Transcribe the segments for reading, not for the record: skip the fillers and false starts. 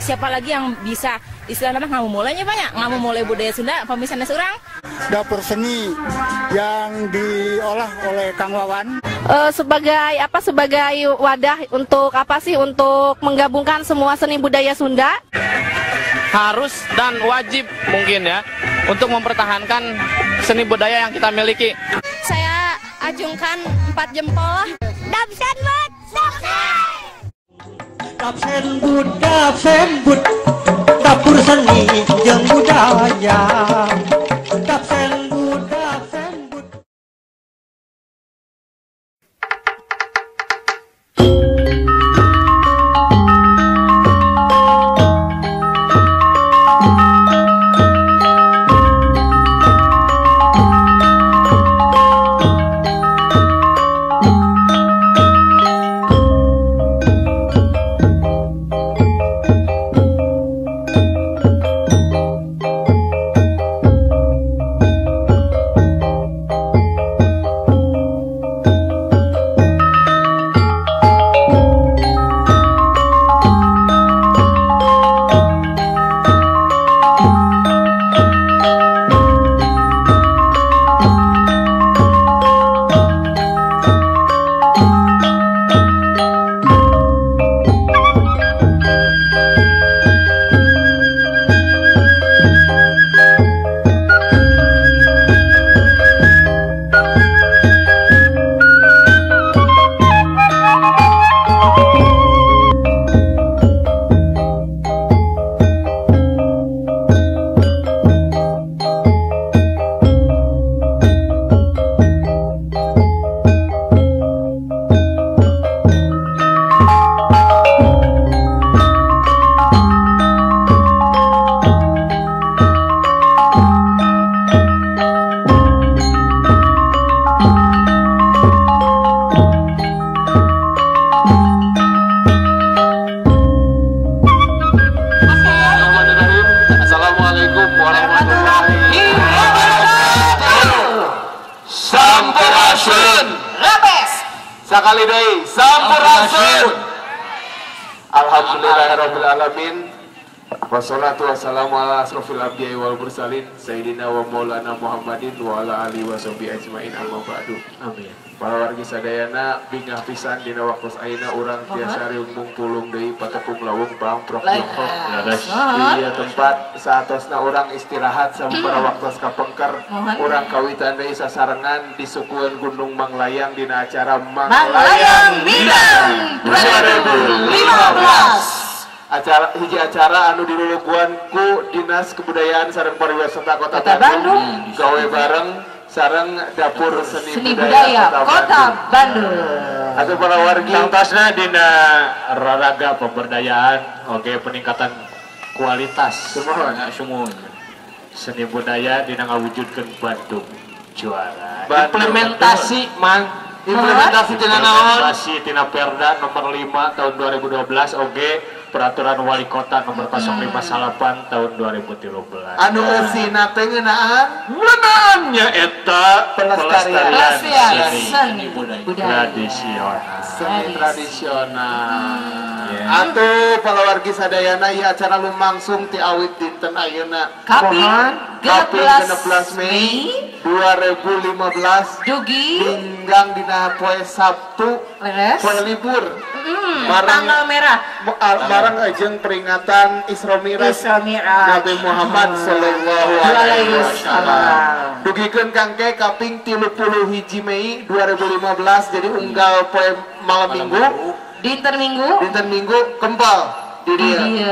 Siapa lagi yang bisa istilahnya mah ngamumulenya banyak, ngamumule budaya Sunda pamisanes urang. Dapur seni yang diolah oleh Kang Wawan sebagai apa, sebagai wadah untuk apa sih, untuk menggabungkan semua seni budaya Sunda. Harus dan wajib mungkin ya untuk mempertahankan seni budaya yang kita miliki. Saya acungkan 4 jempol. Dapsen but, Dapsen but, dapsen but, dapur seni jeung budaya. Dapsen but, dapsen but. Sakali deui sampurasun. Alhamdulillahirabbil alamin. Wassalatu wassalamu ala asrofil anbiya'i wal mursalin sayyidina wa maulana Muhammadin wa ala alihi washabihi ajmain, amma ba'du. Amin. Para wargi sadayana bingah pisan dina waktu ayeuna urang tiasa riung mungpulung deui patepung lawung bangprok jongkok. Di tempat saatosna urang istirahat sababaraha waktos kapengker urang kawitan deui sasarengan di sukueun Gunung Manglayang dina acara Manglayang Midang 2015. Acara hiji acara anu diluluguan ku Dinas Kebudayaan sareng Pariwisata Kota Bandung gawe bareng sareng Dapur Seni Budaya Kota Bandung. Atau para wargi tangtosna dina raraga pemberdayaan oge peningkatan kualitas sumuhun seni budaya dina ngawujudkeun Bandung juara. Bandung. Implementasi mang implementasi tina naon? Implementasi tina Perda nomor 5 tahun 2012 oge Peraturan Wali Kota nomor 058 tahun 2013. Anu eusina teh ngeunaan? Ngeunaan eta pelestarian seni budaya tradisional. Seni tradisional. Atuh palawargi sadayana ieu acara lumangsung ti awit dinten ayeuna. Kaping 16 Mei 2015 dugi ninggang dina poe Sabtu, poe libur. Tanggal merah. Bareng ajeng peringatan Isra Mi'raj Nabi Muhammad sallallahu alaihi wasallam. Dugikeun kangke kaping 31 Mei 2015, jadi unggal poe malam Minggu, dinten Minggu, dinten Minggu kempal di dieu.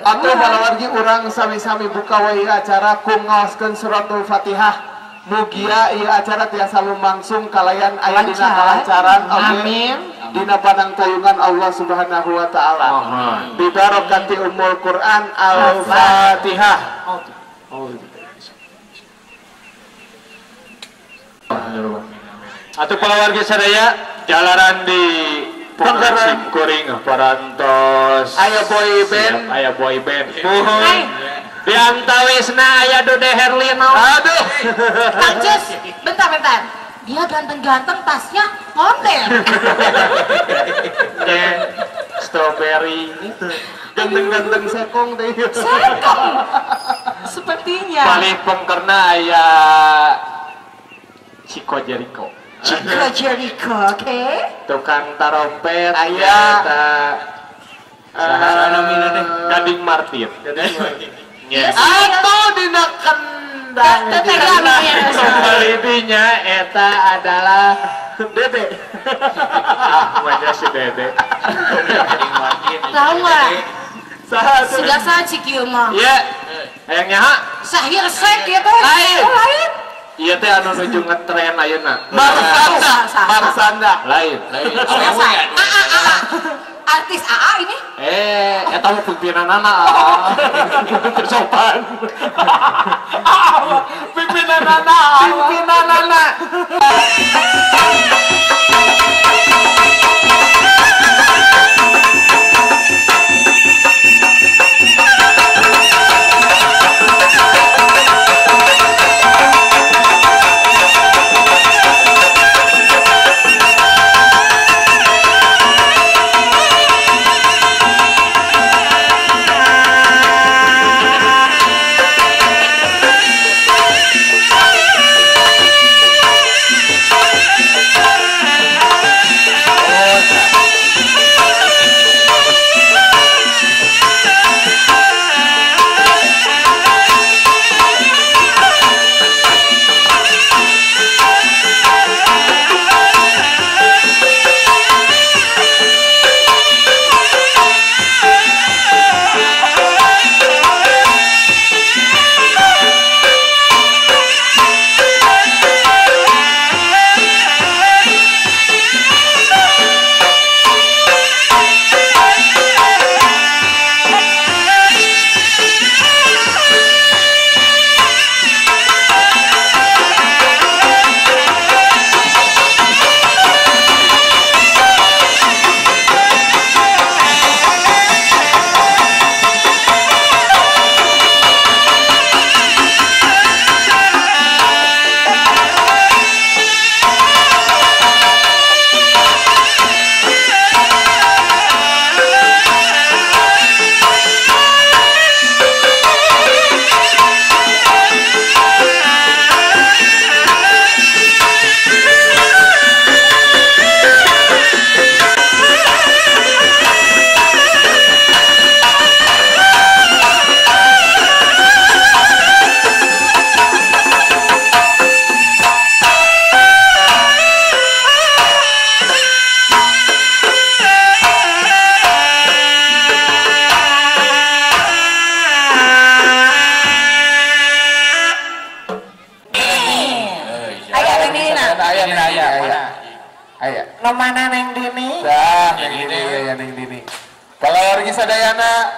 Atuh palawargi urang sami-sami buka wae acara ku ngaoskeun suratul Fatihah. Mugia ieu acara tiasa lumangsung kalayan aya dina kalancaran. Amin. Dina panangtayungan Allah Subhanahu wa taala. Bi barakati ummul Quran. Al-Fatihah. Atuh palawargi sadaya jalaran di Pengkaran kuring parantos. Aya boy band, aya boy band. Muhun. Di antawisna aya Dude Herlino. Aduh. Kang Cus, bentar. Dia ganteng-ganteng, tasnya ngomel. Strawberry. Ganteng-ganteng sekong teh. Sekong. Sepertinya. Paling pengkerna aya Chico Jericho. Chico Jericho, oke. Okay. Tukang tarompet aya eta saha namina teh? Gading Martin. Gading Martin. Yes. Atau dina kendang. Kembalinya eta adalah Dede. Ah, wajah si Dede. Gading Martin. Tahu nggak? Saha tuh? Sudah saha Cikieu mah. Iya. Hayang nyaha? Sahir Sek ya teh. Lain. Oh, lain. Iya teh anu nuju ngetren ayeuna. Marsanda. Marsanda. Lain. Lain. Siapa? AA. Artis AA ini? Eta mah pimpinanana. Sopan. Pimpinanana. Pimpinanana. Mana Neng Dini? Dah, Neng Dini ya, Neng Dini. Kalau wargi sadayana,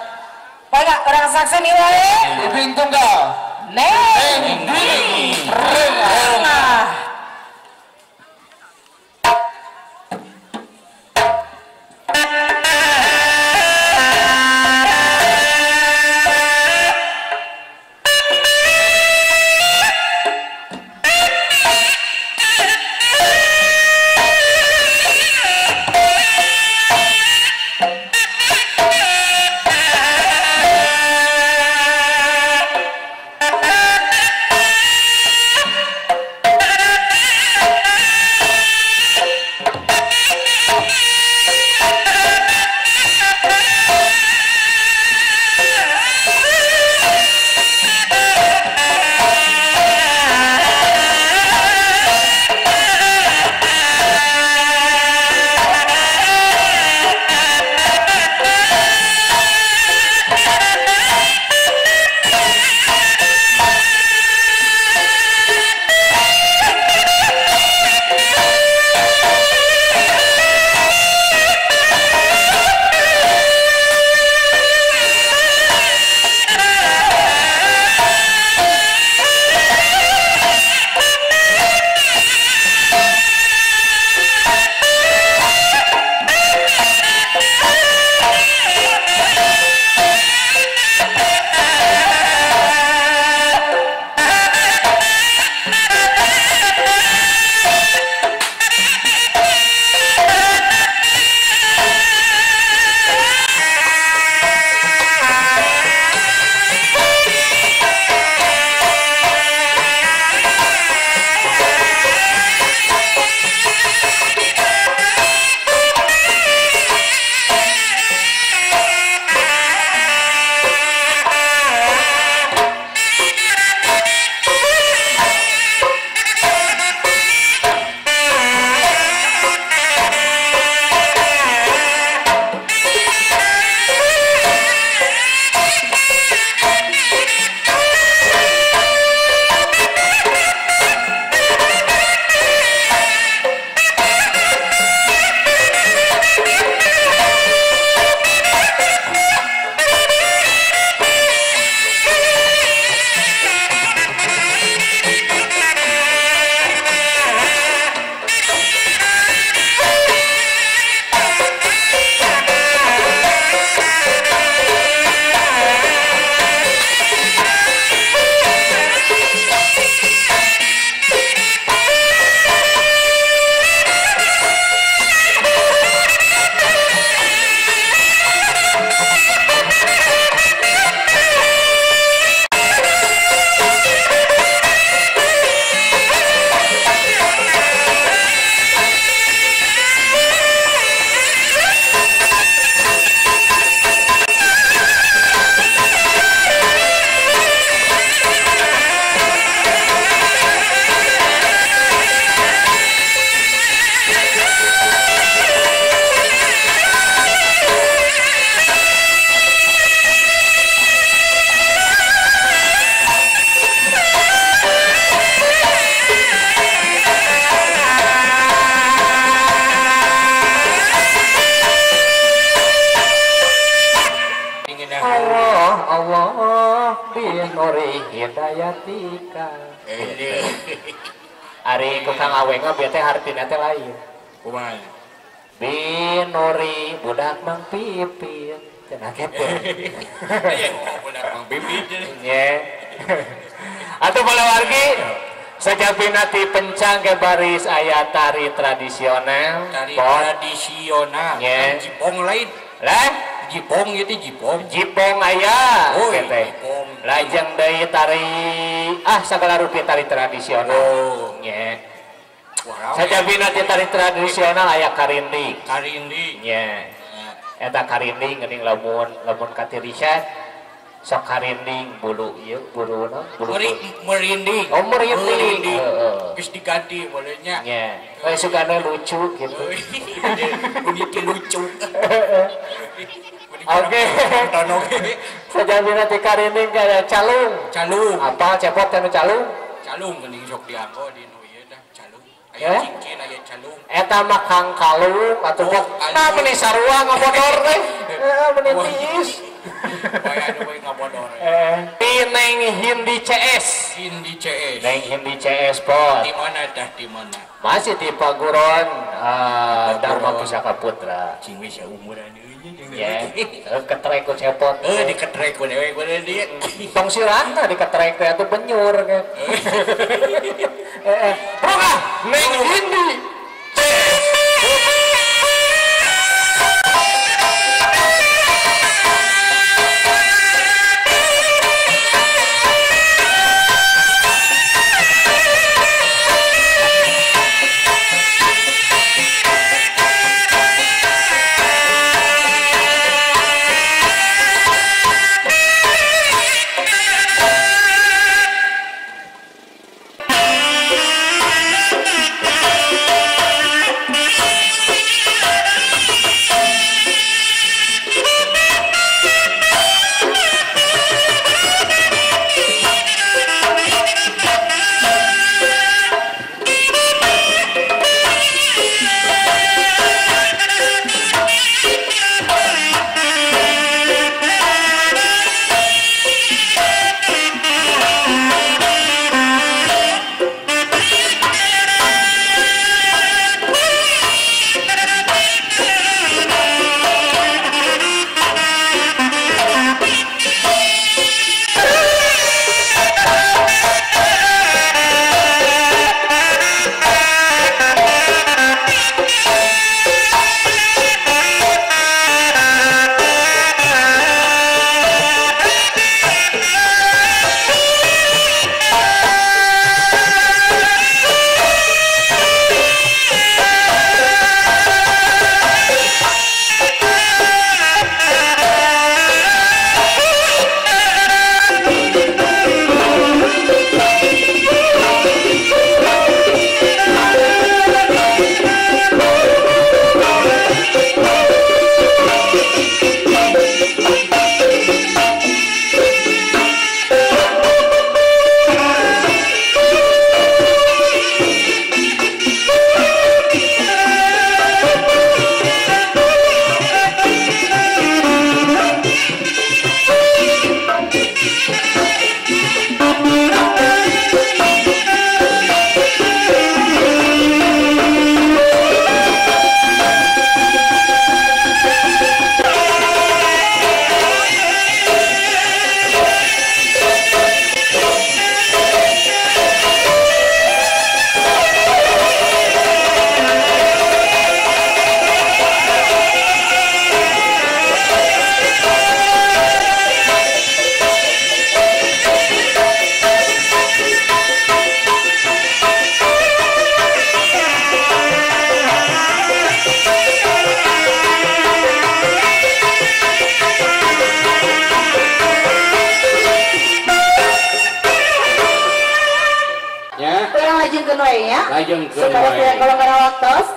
banyak orang saksi nih wae. Ibing tunggal. Neng Dini. Rengah. Bye. Putri Hidayatika. Ari ku Kang Aweng mah bieu teh hartina teh lain. Kumaha? Binuri budak Mang Pipit. Cenah kitu. Budak Mang Pipit. Nya. Atuh palawargi sajabina ti pencang ke baris aya tari tradisional. Tari tradisional. Nya. Jipong lain. Lah jipong ieu teh jipong. Jipong aya. Oh, teh. Jipong. Lajeng deui tari sagala rupi tari tradisional. Oh. Nya. Sajabina ti tari tradisional aya karinding. Karinding. Nya. Eta karinding geuning lamun lamun katirisan sok karinding bulu ieu bulu naon? Bulu merinding. Oh, merinding. Heeh. Geus diganti bolehnya. Nya. We sugana lucu gitu. Begitu lucu. Oke. Sajabina ti karinding kana calung. Calung. Apa cepot kana calung? Calung geuning sok dianggo di nu ieu dah calung. Aya cincin aya calung. Eta mah Kang Kalung atuh kok. Nah meuni sarua ngabodor teh. Heeh meuni tiis. Bae anu we ngabodor. Di Neng Hindi CS. Hindi CS. Neng Hindi CS pot. Di mana dah di mana? Masih di Paguron Dharma Pusaka Putra. Cing we saumuran euy jeung Ya, ketrek ku cepot. Diketrek ku dewe ku dia. Tong sirahna diketrek teh atuh penyur kan. Buka Neng Hindi. Supaya kalau nggak waktos,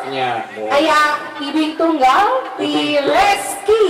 aya ibing tunggal di Reski.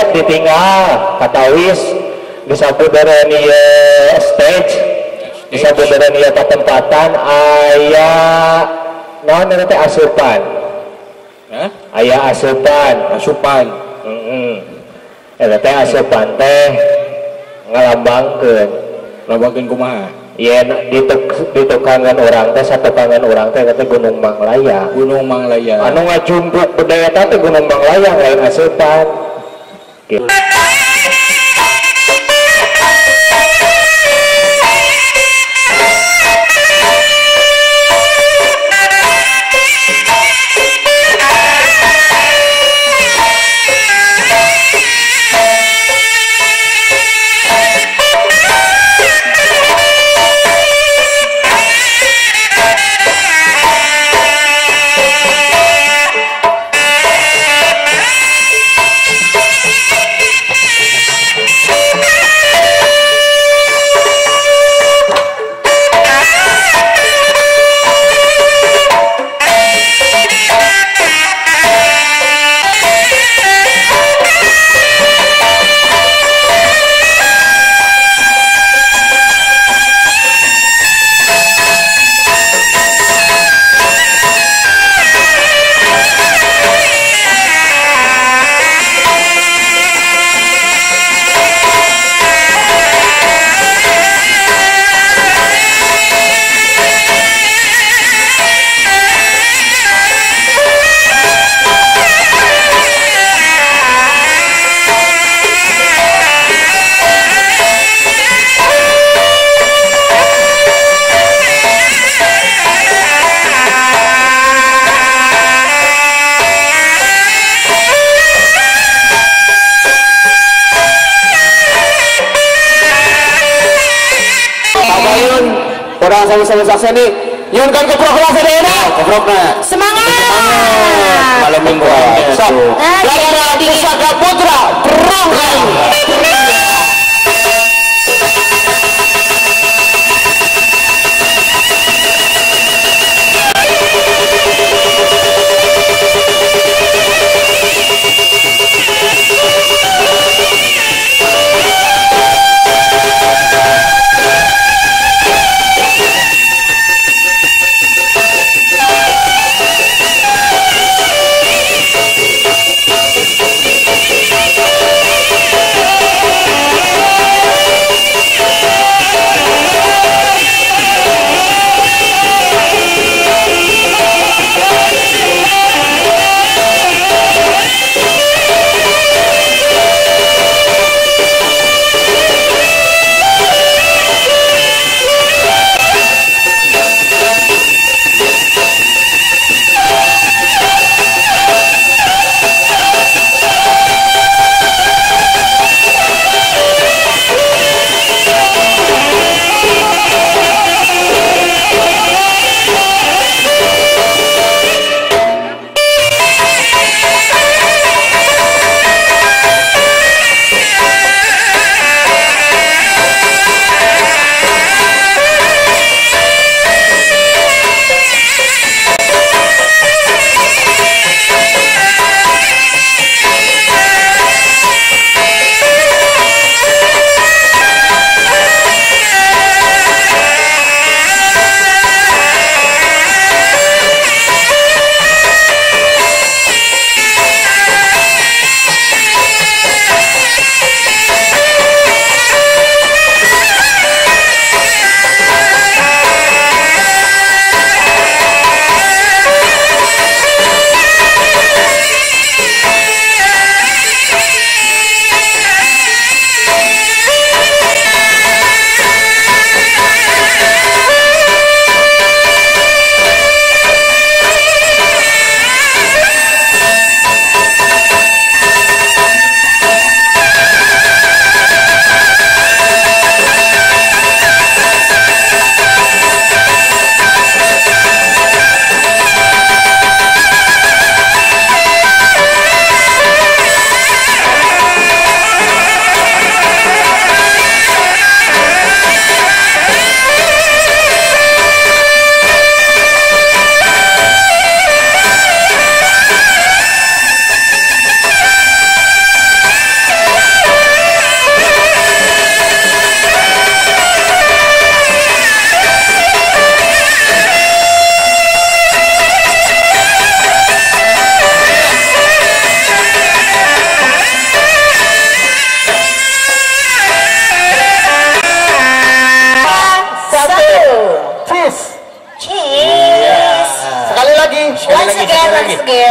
Sok ditinggal katawis di sabudaran ieu stage, di sabudaran ieu patempatan aya naon eta teh asupan. Hah? Aya asupan, asupan. Heeh. Eta teh asupan teh ngalambangkeun. Lambangkeun kumaha? Yen di tukangan urang teh satukangan urang teh eta teh Gunung Manglayang. Gunung Manglayang. Anu ngajumpuk budaya teh Gunung Manglayang lain asupan. Gitu. Orang sama-sama sakseni nyuhunkeun keprok sadayana. Keprokna. Semangat. Malam minggu. Sok. Layar Pusaka Putra Perang.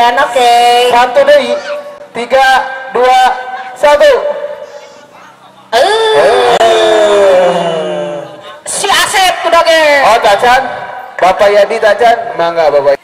Aden, oke. 1 deui. 3, 2, 1. Si Asep kudu ge. Oh, tacan. Bapak Yadi tacan, mangga Bapak.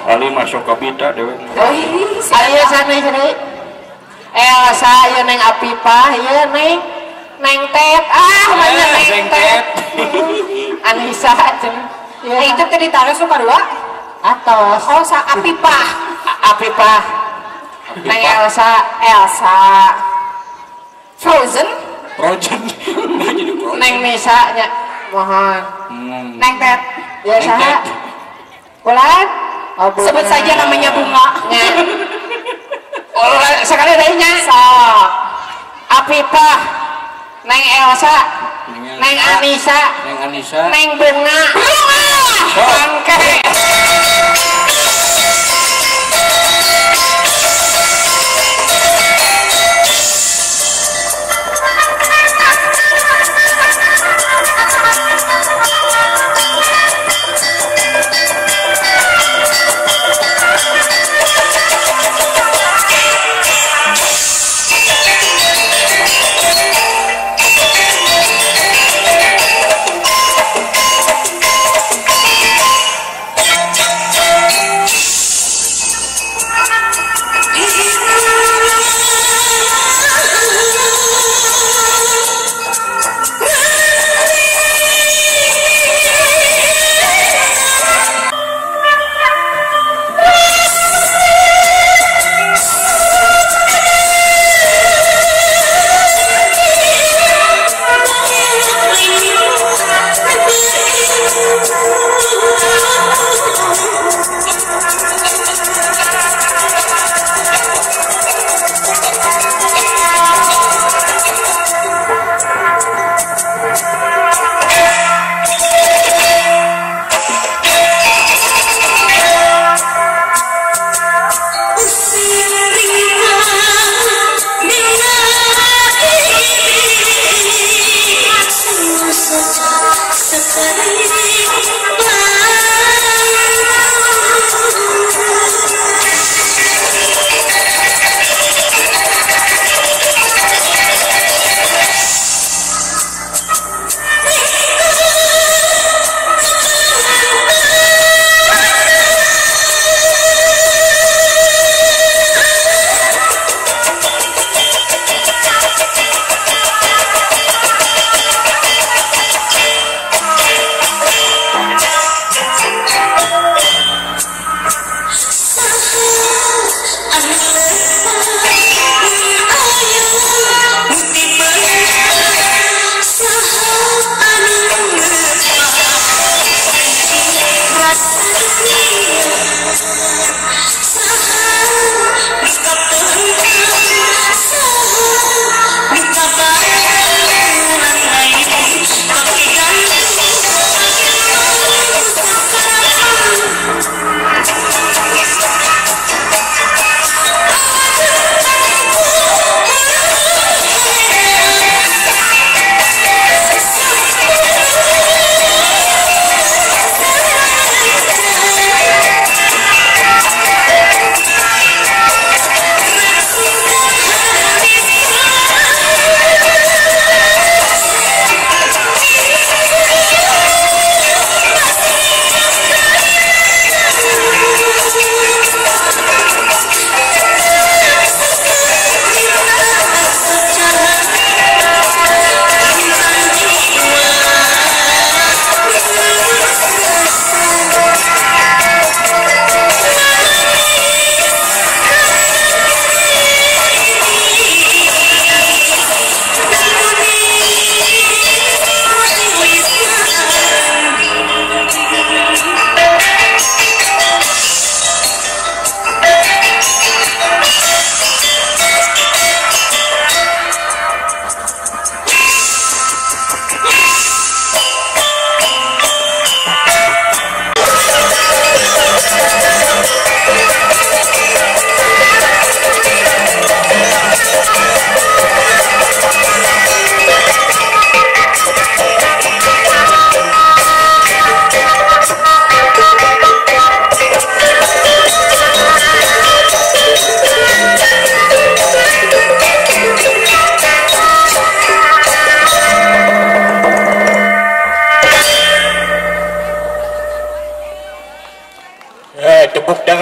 Ali masuk ke bita dewe. Ayo sana sana. Elsa ya neng Apipah ya neng neng Tet ah mana neng Tet. Anissa cen. Ya itu tadi ditaruh suka dua. Atos. Oh sa Apipah. Apipah. Neng Elsa Elsa. Frozen. Frozen. Neng Nisa nya mohon. Neng Tet. Ya saha. Bulan. Oh, sebut saja namanya Bunga. Oh, sekali dehnya. So. Apipah, Neng Elsa, Neng Anissa, Neng Anissa, Neng Bunga. Bunga. Bangke.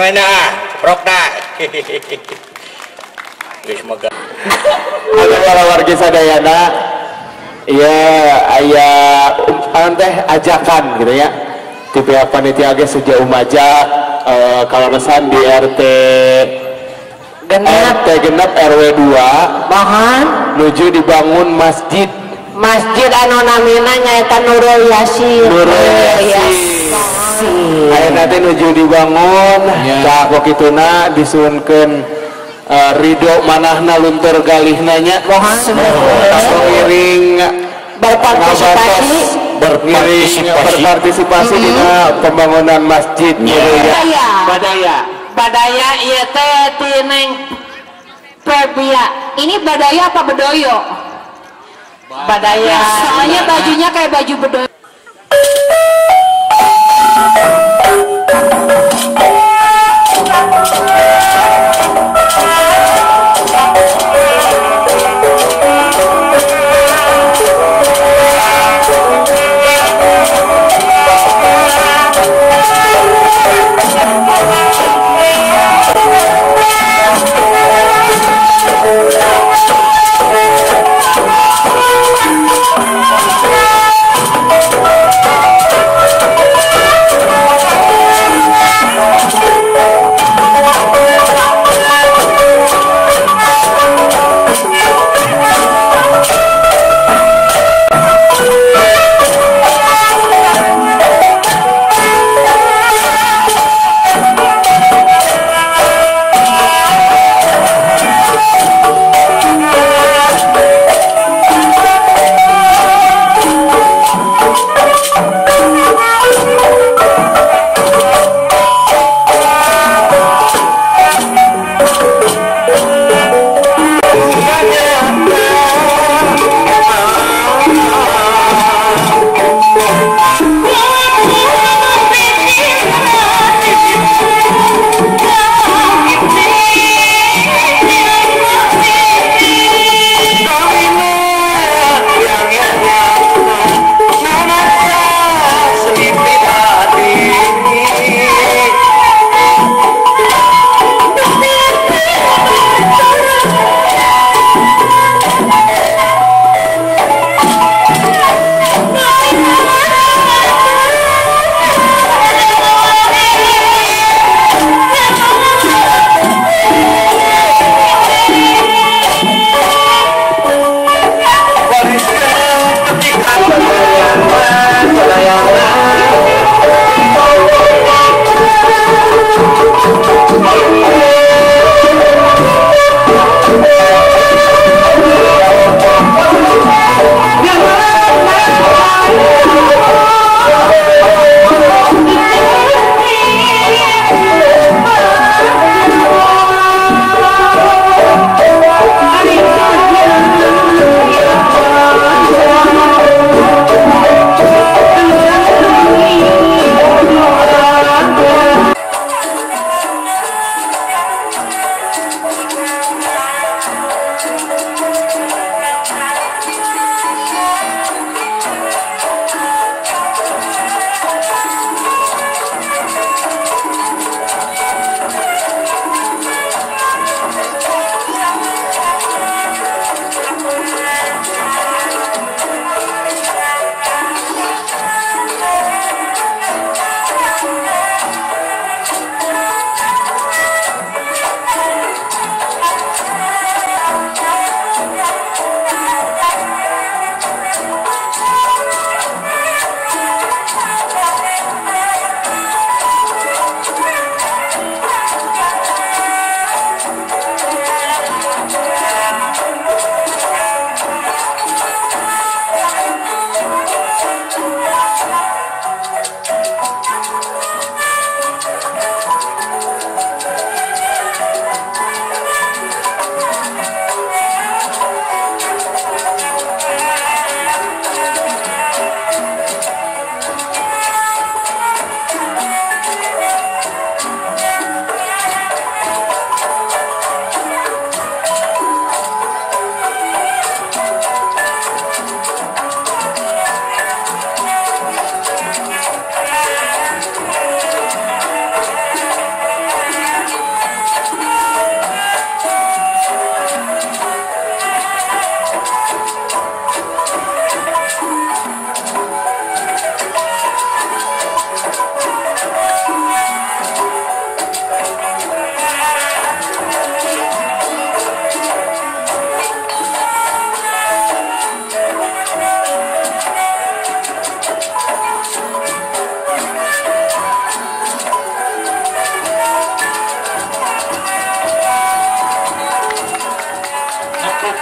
Mana ah, keprokna. Geus moga. Ada para warga sadayana, ya aya teh ajakan gitu ya. Di pihak panitia ge seja umajak kaleresan di RT genep. RT genep RW 2 mohon nuju dibangun masjid. Masjid anu namina nyaeta Nurul Yasin. Nurul Yasin. Ayeuna teh nuju dibangun, tah kituna disuhunkeun ridho manahna luntur galihna nya. Mohon ngiring berpartisipasi, berpartisipasi dina pembangunan masjid. Badaya. Badaya ieu teh ti Neng Febia. Ini badaya apa bedoyo? Badaya. Soalnya bajunya kayak baju bedoyo. Thank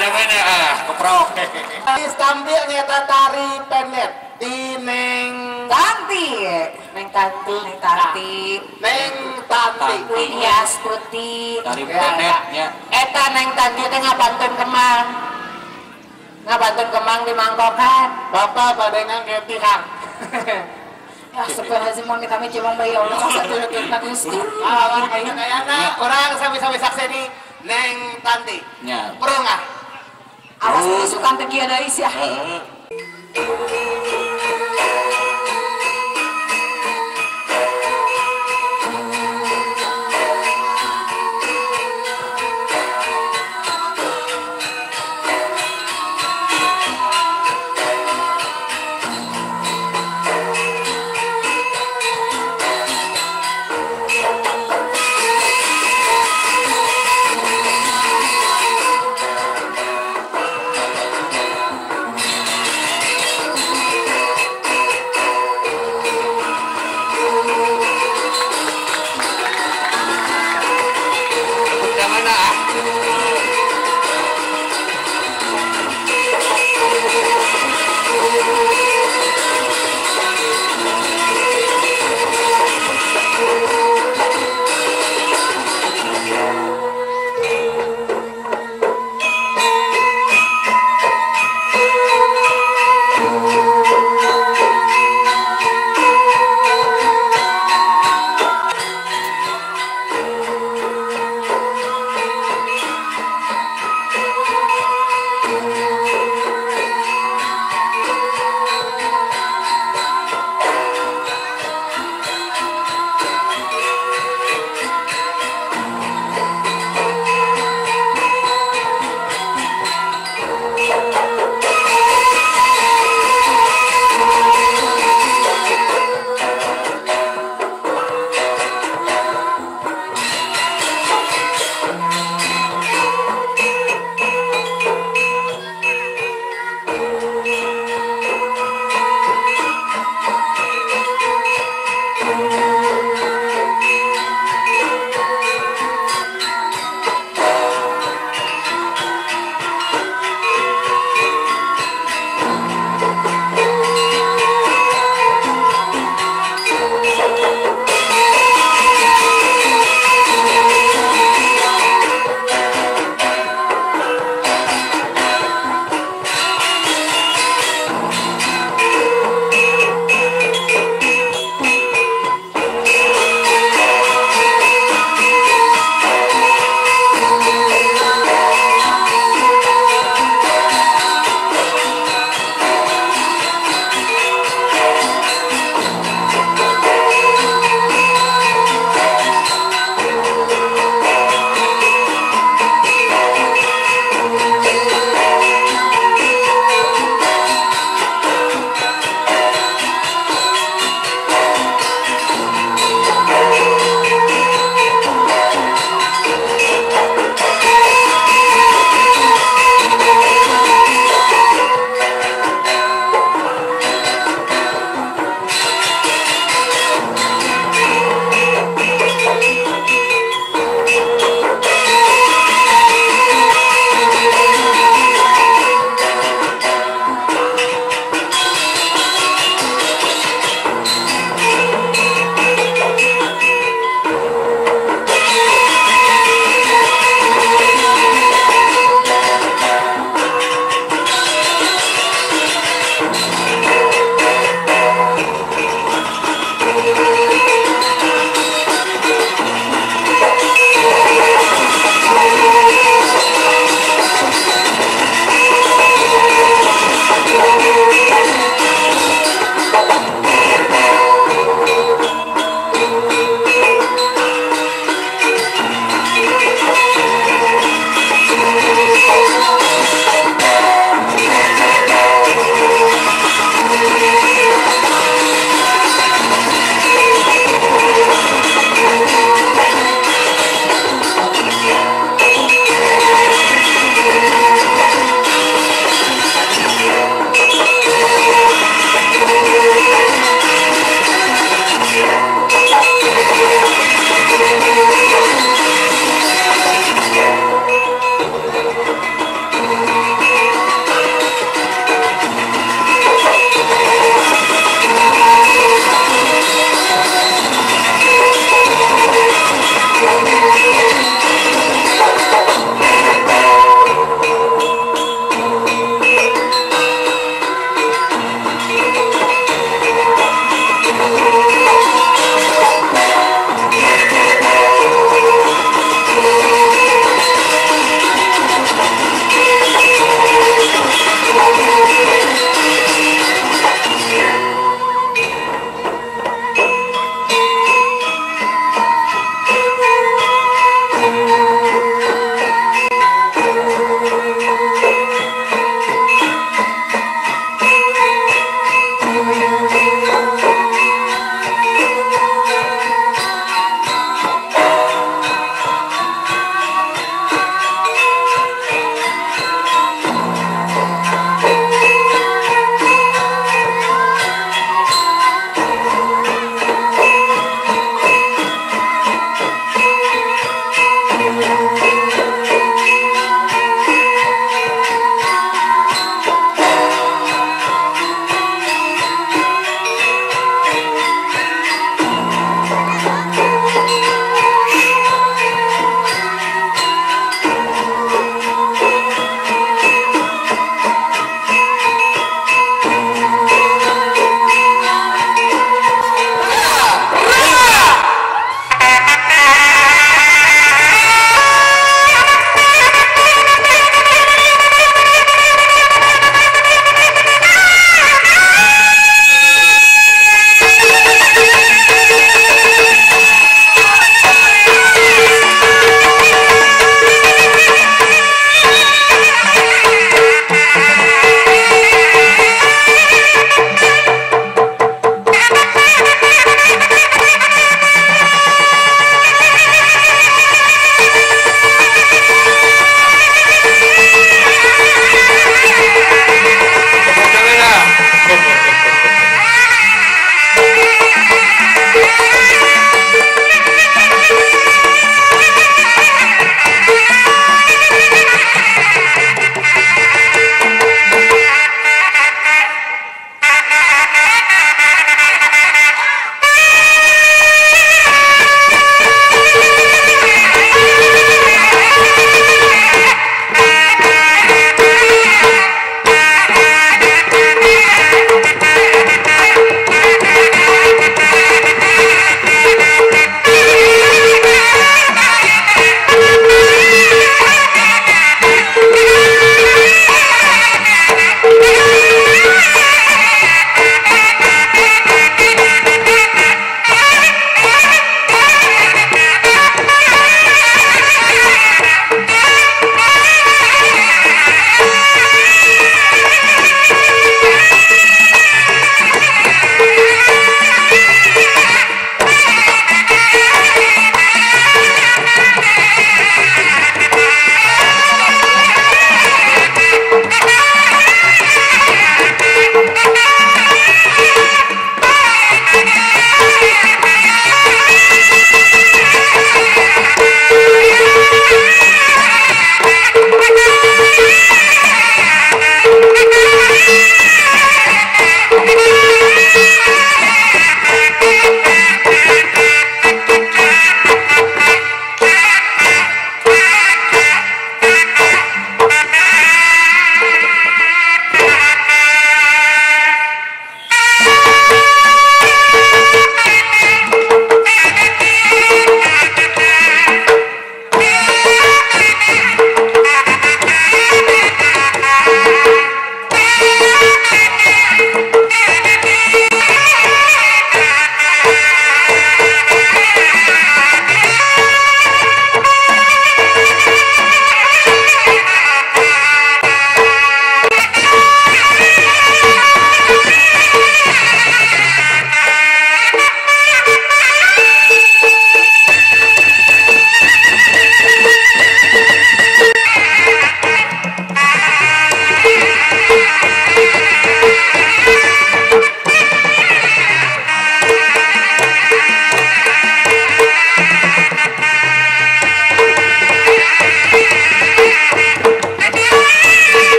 Jamena ah keprok. Tampil nyata tari penet di Neng Tanti. Neng Tanti, Neng Tanti. Neng Tanti. Widyastuti. Tari penetnya. Eta Neng Tanti teh ngabantun kemang. Ngabantun kemang di mangkokan. Bapak badengan ketihan. Ya astagfirullahaladzim, mohon kami cuma bayi Allah satu-satu Gusti. Ah, kayaknya orang sami-sami sakseni Neng Tanti. Nya. Perungah. Awas misukan teh kieu deui sia.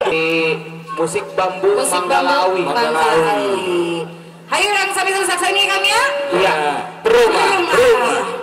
Di musik bambu Musik Manggalawi. bambu Manggalawi. Hayu urang sami-sami saksani kami ya. Iya. Rumah, rumah.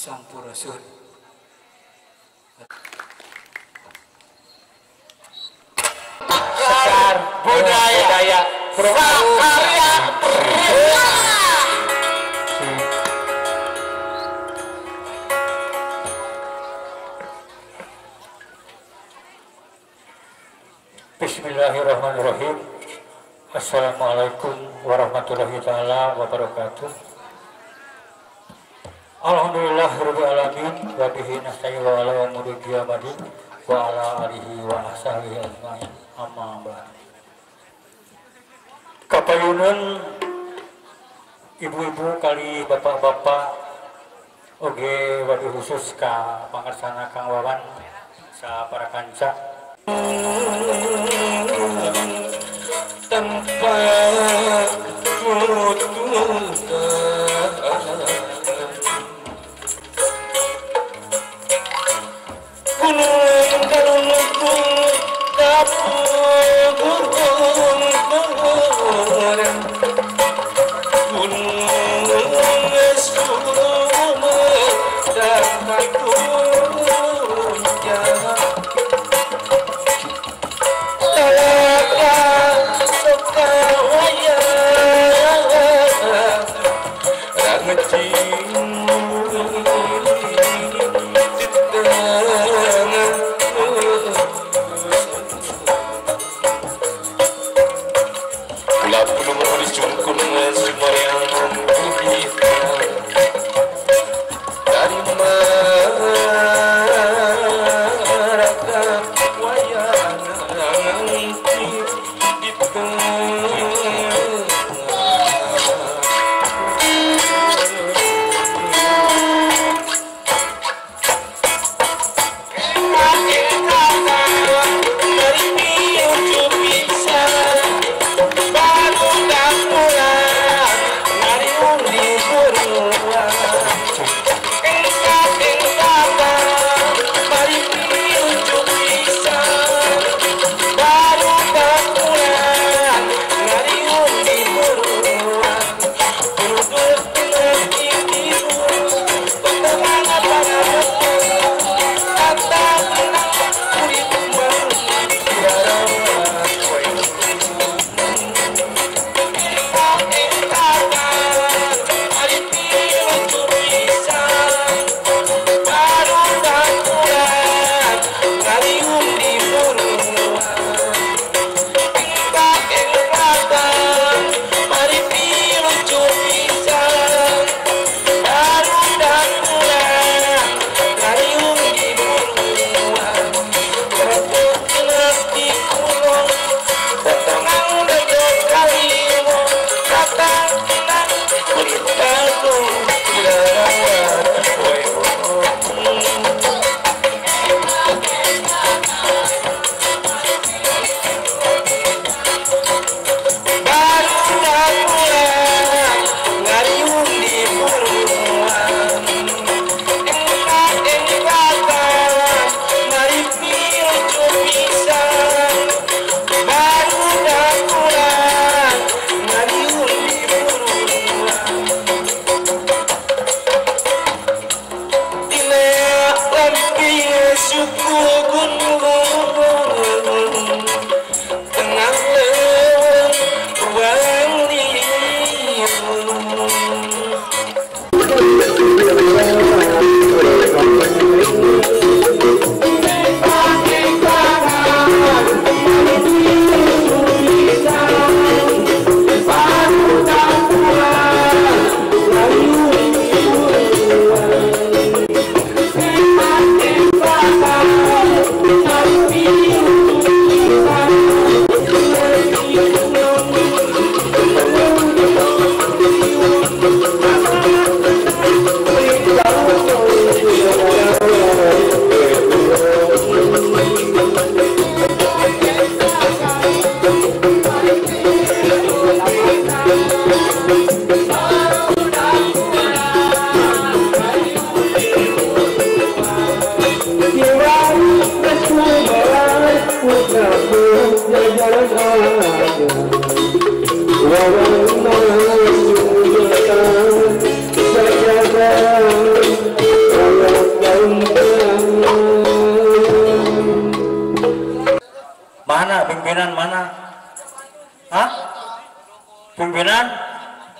Sampurasun. Sekar budaya prakarya. Bismillahirrahmanirrahim. Assalamualaikum warahmatullahi taala wabarakatuh. Alhamdulillahirabbil alamin wa bihi nasta'in wa ala umuri kiamadin wa ala alihi wa ashabihi ajmain. Amma ba'd. Kapayunan ibu-ibu kali bapak-bapak oge waduh khusus ka pangersana Kang Wawan sa para kanca tanpa pimpinan.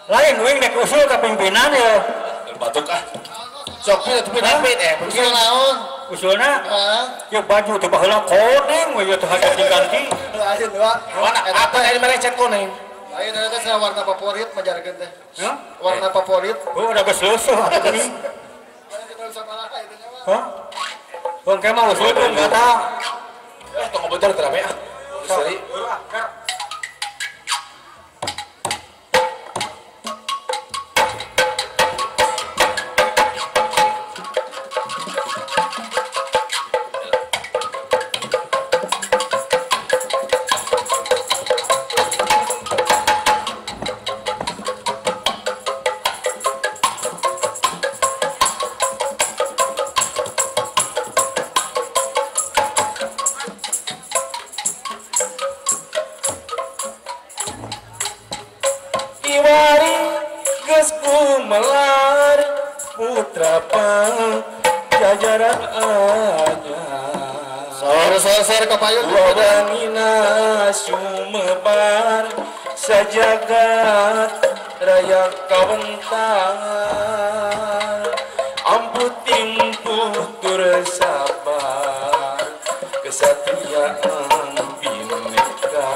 Lain wing nek usul ka pimpinan ya. Batuk ah. Sok pipit usul naon? Usulna? Ya baju teh baheula koneng we teh hayang diganti. Lain wa. Warna apa aya mere cat koneng? Lain eta teh warna favorit majarkeun teh. Warna favorit. Oh, udah geus leuseut atuh geuning. Hah? Bang kemah usul pun kata. Eh, tong ngobrol teh rame ah. Seri. Melar putra pajajaran anyar sor kapayun wawanina sumebar sajagat raya kawentar amput timpuh tur sabar kesatiaan bineka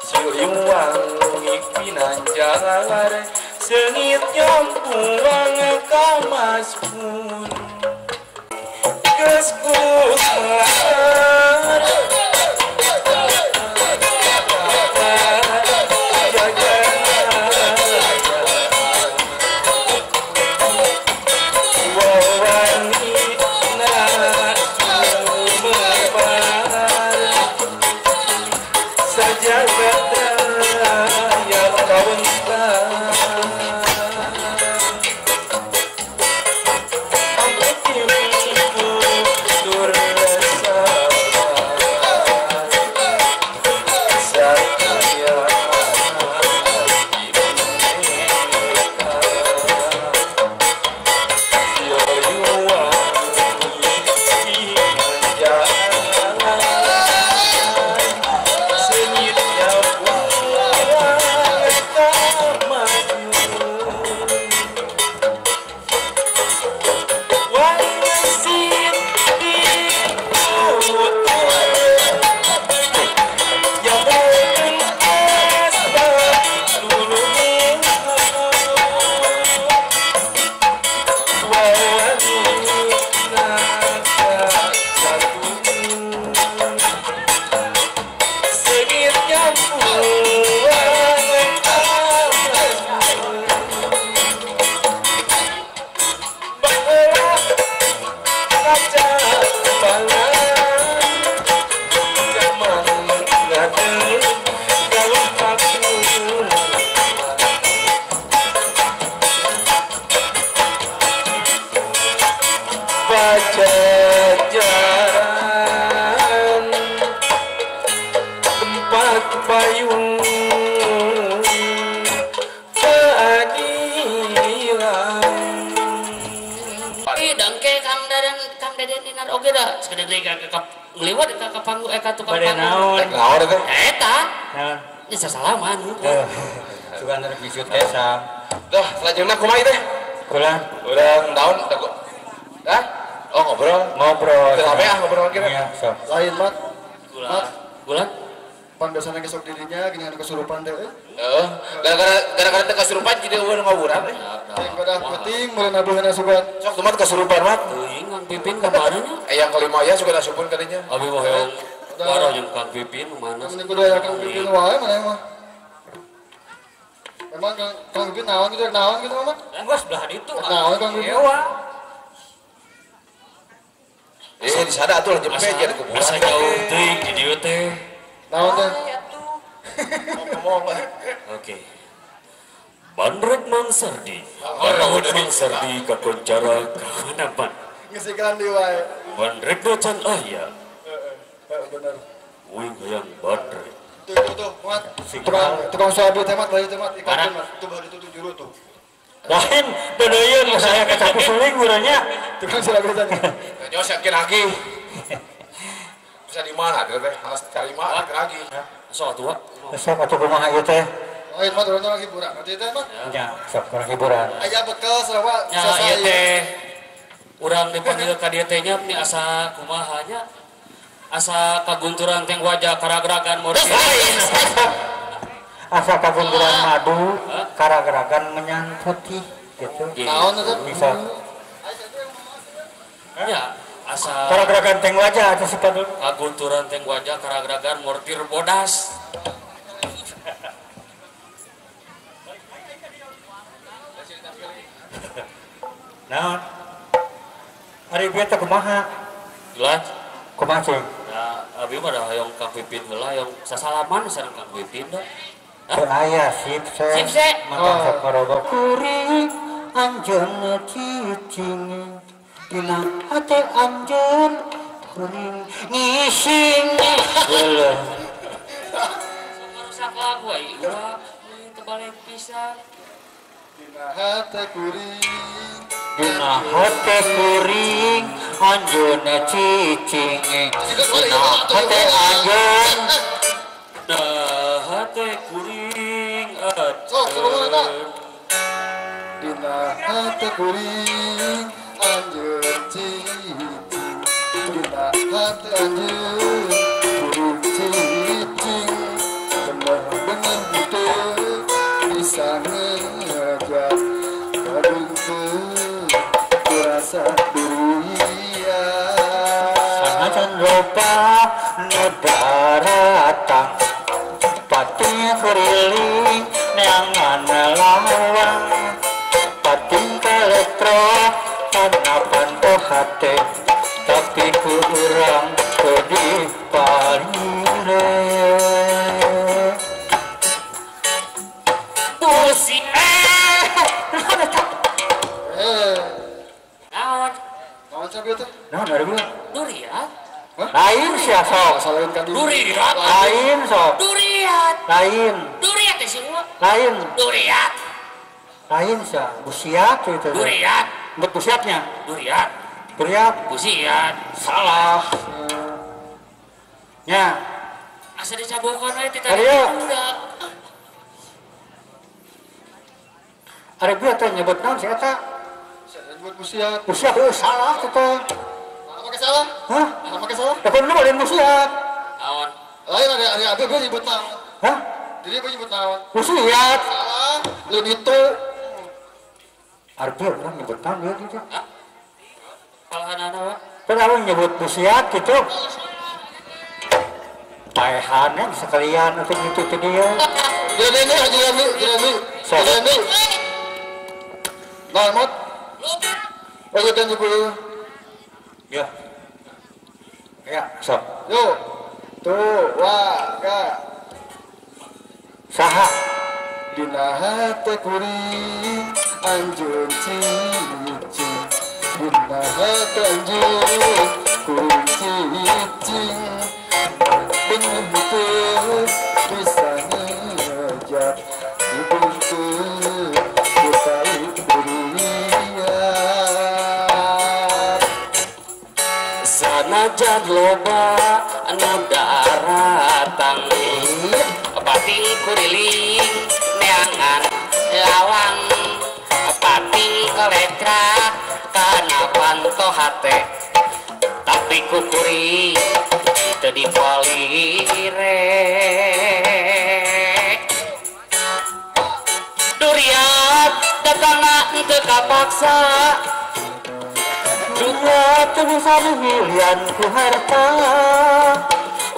Siliwangi pinanjar sengit nyampuang kamas pun geus kumelar sajagat raya kawentar. Pajajaran tempat payung keadilan. Dangke Kang Deden dinar oge da sakedeung deui ka ngeliwat ka panggung ka tukang panggung. Naon eta? Eta. Nya sasalaman. Sugan rek disut esa. Dah, selanjutnya kumaha teh? Kula urang naon Hah? Oh ngobrol. Ngobrol. Rame ah ngobrol kira. Iya, sok. Lain mat. Gula. Gula. Pan biasana ge sok dirinya gini anu kesurupan teh. Heeh. Gara-gara teh kesurupan jadi eueuh ngaburan eh. Jeung pada penting meureun abuhna sugan. Sok tumat kesurupan mat. Teuing Kang Pipin ka mana nya? Yang kelima aya sugan asupun kadinya. Abi mah hoyong waroh jeung Kang Pipin mana? Mun kudu aya Kang Pipin wae mana mah. Emang Kang Pipin naon gitu mah? Gua sebelah ditu. Naon Kang Pipin? Eh di sana atuh jempe jadi kuburan. Asa jauh teuing di dieu teh. Naon teh? Ngomong. Oke. Bandrek Mang Sardi. Bandrek Mang Sardi kakoncara kahanapan. Geus iklan deui wae. Bandrek can aya. Heeh, bener. Uing hayang bandrek. Tuh, mat. Tukang sabu teh mat, baju teh mat, ikan mat. Tuh baju tuh juru tuh. Lain beneun saya kecapu suling urangnya. Tukang sabu teh. Nyos yakin lagi. Bisa di mana teh? Harus cari mana lagi. Sok atuh. Sok atuh kumaha ieu teh? Lain mah urang hiburan. Nanti teh mah. Ya, sok urang hiburan. Aya bekal sarua nya ieu teh. Urang dipanggil ka dieu teh nya meni asa kumaha nya. Asa kagunturan teh wajah karagragan mortir. Asa kagunturan madu, karagragan menyan putih gitu. Naon eta? Bisa. Ya, asa karagragan teng wajah atuh sifat kagunturan teng wajah karagragan mortir bodas. Naon? Ari bieu teh kumaha? Jelas. Kumaha cing? Ya, abi mah da hoyong Kang Pipin heula hoyong sasalaman sareng Kang Pipin da. Teu aya sip se. Sip se. Maka sok marobok kuring anjeun cicing dina hate anjeun kuring ngising. Leuh. Sok lagu ai urang teu balik pisan. Dina hate kuring dina hate kuring anjeun cicing dina hate anjeun dina hate kuring sok sarua dina hate kuring anjeun cicing dina hate anjeun kuring cicing bener-bener teu bisa ngejak kadung teu kurasa durian sanajan loba nu daratang pati kuriling neangan lawang pati elektro kana panto hate tapi ku urang teu dipalire pusing naon naon cenah teh naon ari gua durian lain sia sok durian lain sok durian lain durian teh semua lain durian lain sia busiat itu durian buat busiatnya durian durian busiat salah nya asa dicabokan we teh tadi ari bieu teh nyebut naon si eta nyebut busiat busiat euy salah teh teh make salah hah make salah da kudu lain busiat naon lain ada abi gua nyebut naon hah jadi gua nyebut naon busiat salah lain itu ari bieu urang nyebut naon ieu teh kalahanana wa teh urang nyebut busiat kitu paehanna sekalian atuh kitu teh dia jadi ini haji Rami jadi jadi nah mot oke dan ibu ya ya sok yo tuh wa ka saha dina hate kuring anjeun cicing dina hate anjeun kuring cicing bener teu bisa ngejak ibu teu sanajan loba anu daratang pating kuriling neangan lawang pating kolektra kana panto hate tapi ku kuring teu dipalire durian datangna teu kapaksa durian teu bisa dihilian ku harta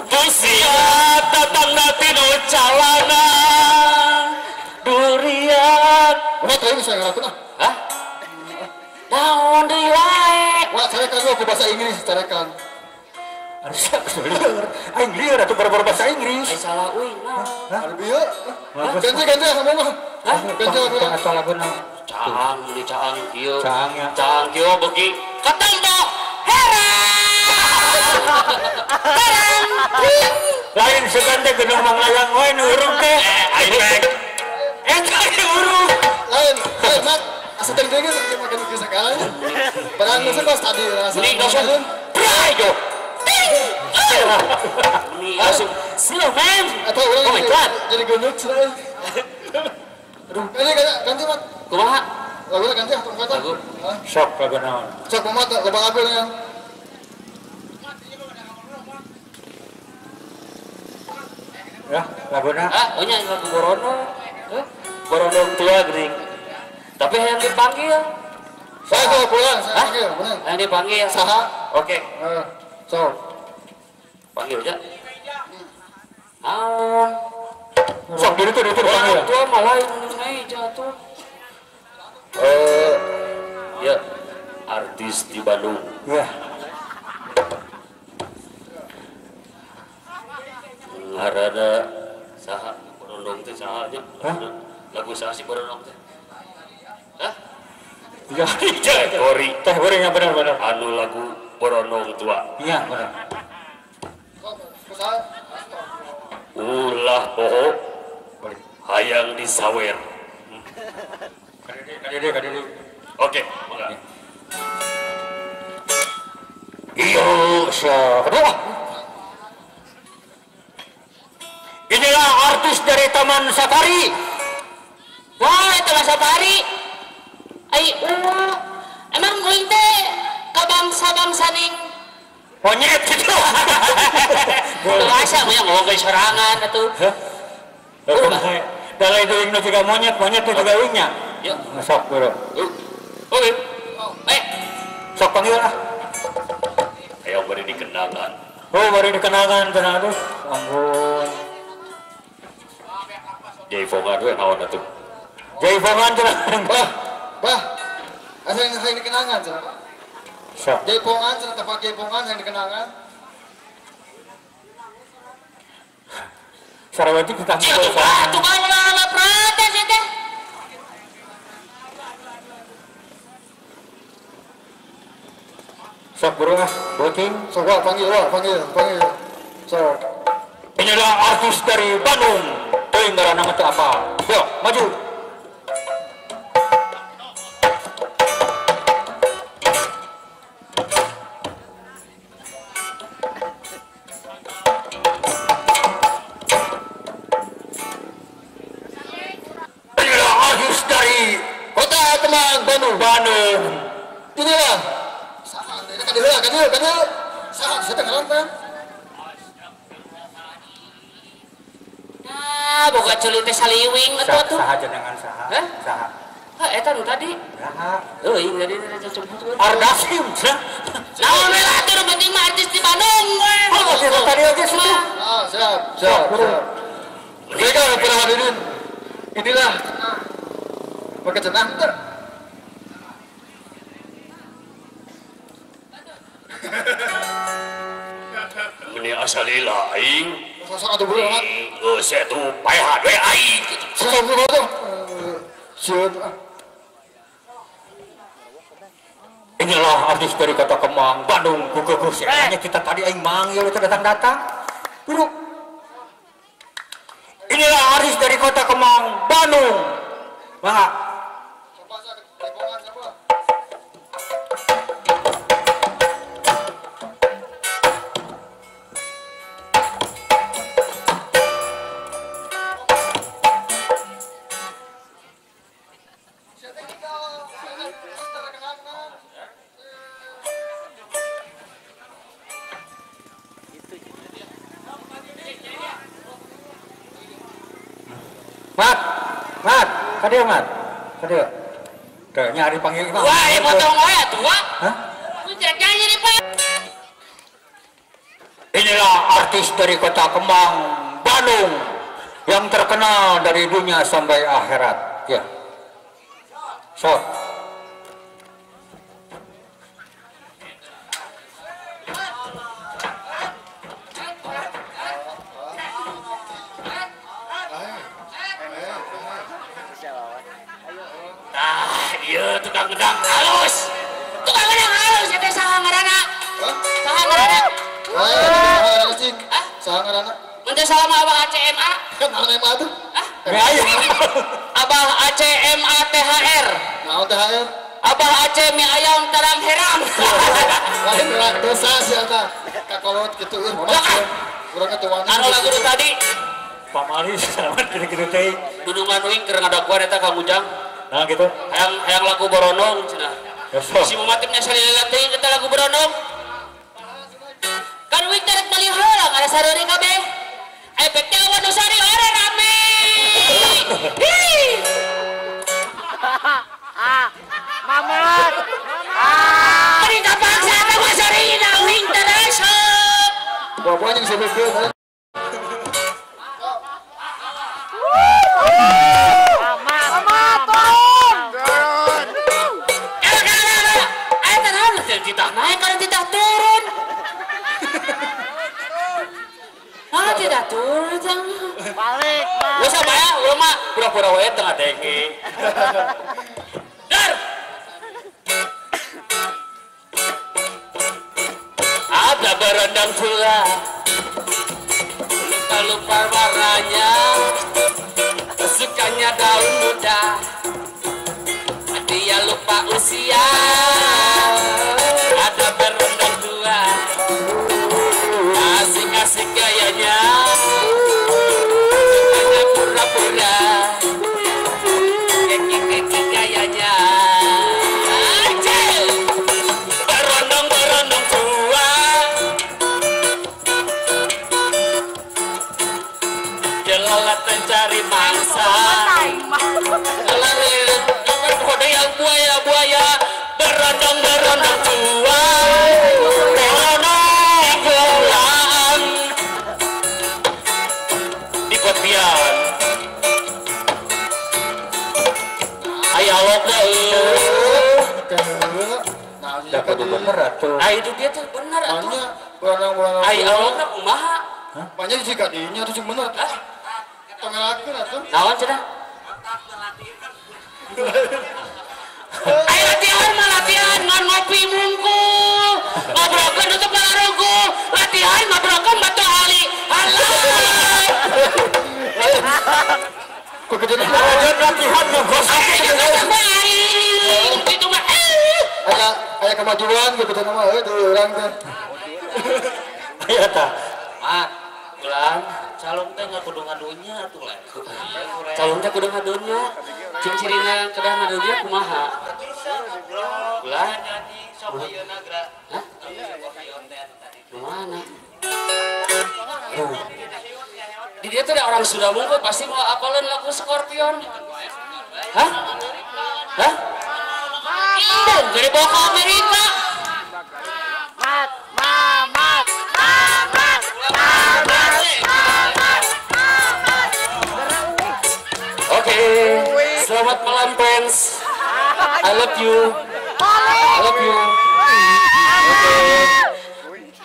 busiat datangna tinu calana durian wah tadi bisa ngelakuin ah hah? Naon deui wae wah carekan gua ku bahasa Inggris carekan harusnya aku lieur aing lieur atuh boro-boro bahasa Inggris ai salah euy naon ari bieu ganti sama mah ganti laguna atau laguna caang di caang kieu caang ya caang kieu beuki katempo heran heran lain segan teh gedung manglayang wae nu urung teh aing rek eta urung lain lain mat asa teh geus makan geus sakali padahal geus kelas tadi mending langsung bray yo langsung slow man atau orang oh my god jadi gendut cenah Aduh, ini ganti Mat. Kumaha? Lagu ganti ah, tong kata. Lagu. Sok lagu naon? Sok kumaha loba lagu nya. Ya, laguna. Ah, oh nya lagu Borondong. Borondong tua geuning. Tapi yang dipanggil. Saya tuh pulang, saya panggil, benar. Yang dipanggil. Saha? Oke. So. Panggil aja. Ah. Sok diri tuh dipanggil. Tua malah meja tuh. Ya, artis di Bandung. Ya. Ngarana saha Borondong teh saha nya? Lagu saha si Borondong teh? Hah? Ya, Teh Bori. Teh Bori yang benar-benar. Anu lagu Borondong tua. Iya, benar. Ulah poho hayang disawer. Kadede. Oke, mangga. Iyo, kedua. Inilah artis dari Taman Safari. Wah, Taman Safari. Ai, emang uing teh ka bangsa-bangsa ning monyet gitu. Asa mah ngomong sorangan atuh. Hah? Dalam itu uing juga monyet, monyet itu juga uingnya. Ya, sok bro. Oke. Sok panggil lah. Ayo beri dikenalkan. Oh, baru dikenalkan tenang aduh. Ampun. Jaipongan we naon atuh? Jaipongan cenah. Bah, bah. Asa yang saya dikenangan cenah. Sok. Jaipongan cenah tempat jaipongan yang dikenangan. Sarawati kita tukang ulah protes ieu teh. Sok bro ah, booking. Sok wah, panggil wah, panggil. Sok. Inilah artis dari Bandung. Teuing ngaranna mah teu apa. Yo, maju. Inilah artis dari Kota Kemang Bandung. Bandung. Inilah. Kadieu, kadieu. Saha saya teh ngaran teh. Nah, boga ceuli teh saliwing atuh atuh. Saha jenengan saha? Hah? Saha? Hah, eta nu tadi. Saha? Euy, tadi teh cecebut. Ardasim cenah. Naon we lah atuh penting mah artis di Bandung we. Oh, tadi aja situ. Ah, siap, siap. Baiklah para hadirin. Inilah pakai cenah teh. Meni asalila aing. Sosok atuh bro, Mat. Geus atuh paehan we aing. Sosok bro tuh. Sieun ah. Inilah artis dari Kota Kemang, Bandung, kukuh hanya kita tadi aing manggil itu datang-datang. Duduk. Inilah artis dari Kota Kemang, Bandung. Mangga. Mat, Mat, kadieu Mat, kadieu. Teu nya dipanggil mah. Wah, ieu potong wae atuh, Wak. Hah? Lu nyanyi di Pak. Inilah artis dari Kota Kemang, Bandung yang terkenal dari dunia sampai akhirat. Ya. Sok. Ah, iya tukang gedang halus. Tukang gedang halus eta saha ngaranna? Saha ngaranna? Saha cing. Saha ngaranna? Mun teu salah mah Abah ACMA. Naon MA tuh? Hah? Abah ACMA THR. Naon THR? Abah AC mie ayam terang herang. Lain dosa sih eta. Kakolot kitu euy. Urang teu wani. Anu lagu tadi. Pamali selamat gitu-gitu teh. Dunungan uing keur ngadaguan eta Kang Ujang. Nah gitu. Hayang lagu Boronong cenah. Si mamatimnya salila teuing eta lagu Boronong. Kan uing teh rek meuli heula ngara sareureun kabeh. Efek teh awan nu sari ore rame. Hi. Mamat. Meni kapaksa eta mah sarina uing teh resep. Buah-buahnya bisa bebas. Titah naik kalau titah turun. Ah, tidak turun. Balik. Lu sama ya, lu mah pura-pura wae tengah denge. Dar. Ada berendam pula. Lupa-lupa warnanya. Sukanya daun muda. Dia lupa usia. Ada berendam tua, asik-asik gayanya, sukanya pura-pura, keki-keki gayanya. Acil, berondong-berondong tua, jelalat mencari mangsa, lari kode yang buaya-buaya, berondong-berondong tua. Bener atuh. Ah itu dia tuh bener atuh. Berenang-berenang. Ai alokna kumaha? Banyak sih kadinya tuh sing bener. Tong ngelakeun atuh. Naon cenah? Ai latihan mah latihan ngan ngopi mungkul. Ngobrolkeun tutup balarugu. Latihan ngobrolkeun batu ali. Halah. Kok kejadian latihan ngobrol. Itu mah aya kemajuan gitu nama euy di urang teh. Aya tah. Mak, ulang calon teh kudu ngadunya atuh lah. Calon teh kudu ngadunya. Ciri-cirina kedah ngadunya kumaha? Ulah sok ayeuna geura. Hah? Mana? Di dia tuh ada orang Sunda mungkin pasti mau apalin lagu Scorpion. Hah? Hah? Embung dari bawa ke Amerika. Mat, mamat, mamat, mamat, mamat, mamat. Oke, selamat malam fans. I love you. I love you. Oke.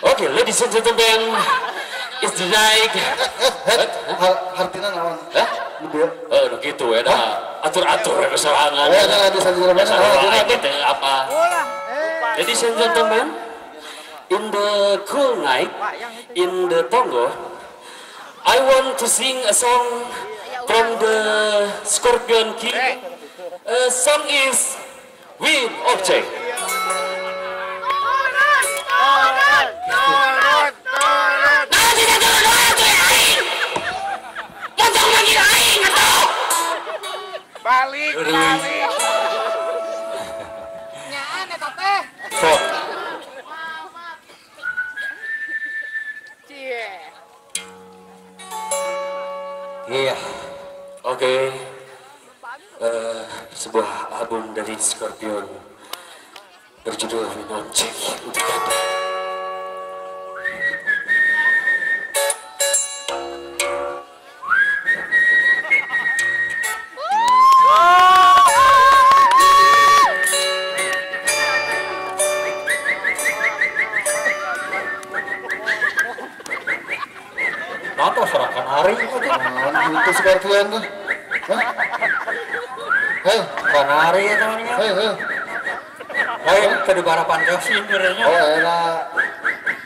Oke, ladies and gentlemen, it's the night. Hartina naon? Hah? Oh, gitu ya dah. Atur-atur ya kesorangan. Apa? Ladies and gentlemen, in the cool night, in the Tonggo, I want to sing a song from the Scorpion King. A song is Wind of Change. Turun, turun, turun. Nah, tidak turun, turun, aing. Montong manggil aing atuh. Balik, balik. Nyaan eta teh. Sok. Cie. Iya. Oke. Sebuah album dari Scorpion berjudul Wind of Change untuk Anda. Nonton suara kanari itu Scorpion tuh. Hei, kanari itu namanya. Hei, hei. Hei, ke barapan josin merenya. Oh, era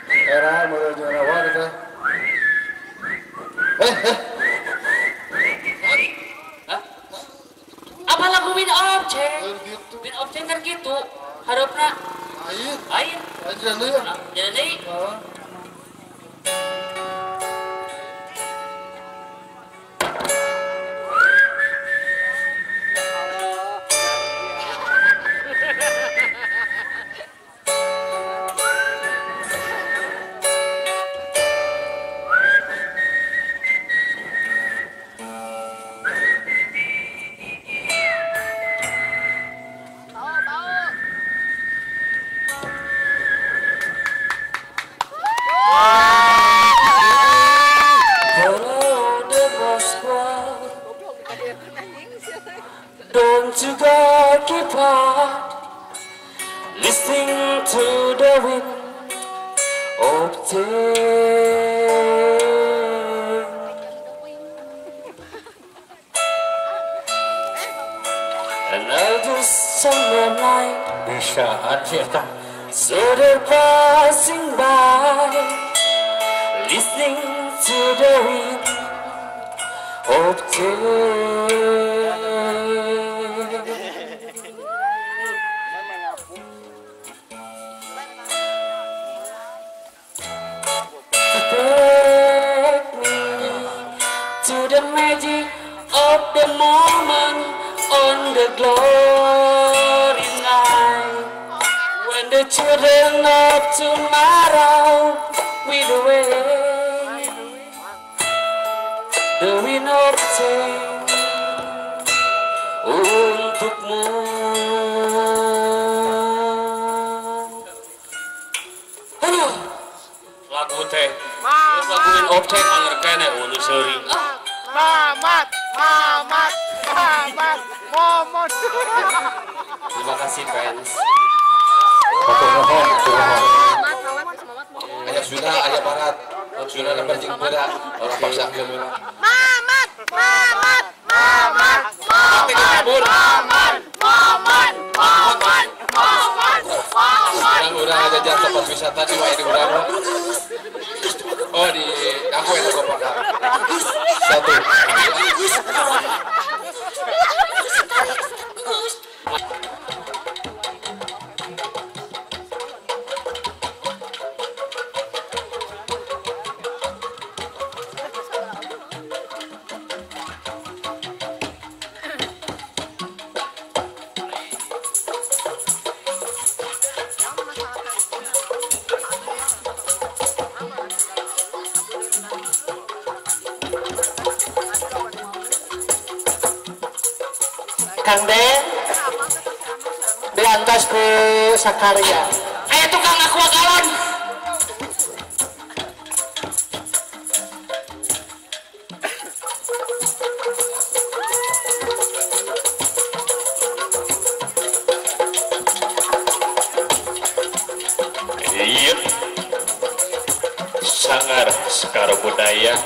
era menuju rawa gitu. Hei, hei. Hah? Apa lagu Wind of Change? Wind of Change kan gitu. Harapna. Lain. Lain. Lain jalan deui. Jalan deui. Gone to Gorky Park, listening to the wind of change. Another summer night, Bisaan sih eta. So they're passing by, listening to the wind of change. Take me to the magic of the moment on the glory night, when the children of tomorrow will away the wind of change untukmu. Aduh, lagu teh, lagu wind of change anger kene unu seuri. Mamat, Mamat, Mamat, Momot. Terima kasih fans. Hatur nuhun, hatur nuhun. Aya Sunda, aya Barat. Sunda jeung beda, orang paksa geus. Mamat, Mamat, Mamat, Mamat, Mamat, Mamat, Mamat, Mamat, Mamat. Urang ngajajah tempat wisata di wae di urang. Oh di aku eta gopak. Satu. Kang Den diantos ku Sakaria. Aya tukang aqua galon. Iya. Sangar sekar budaya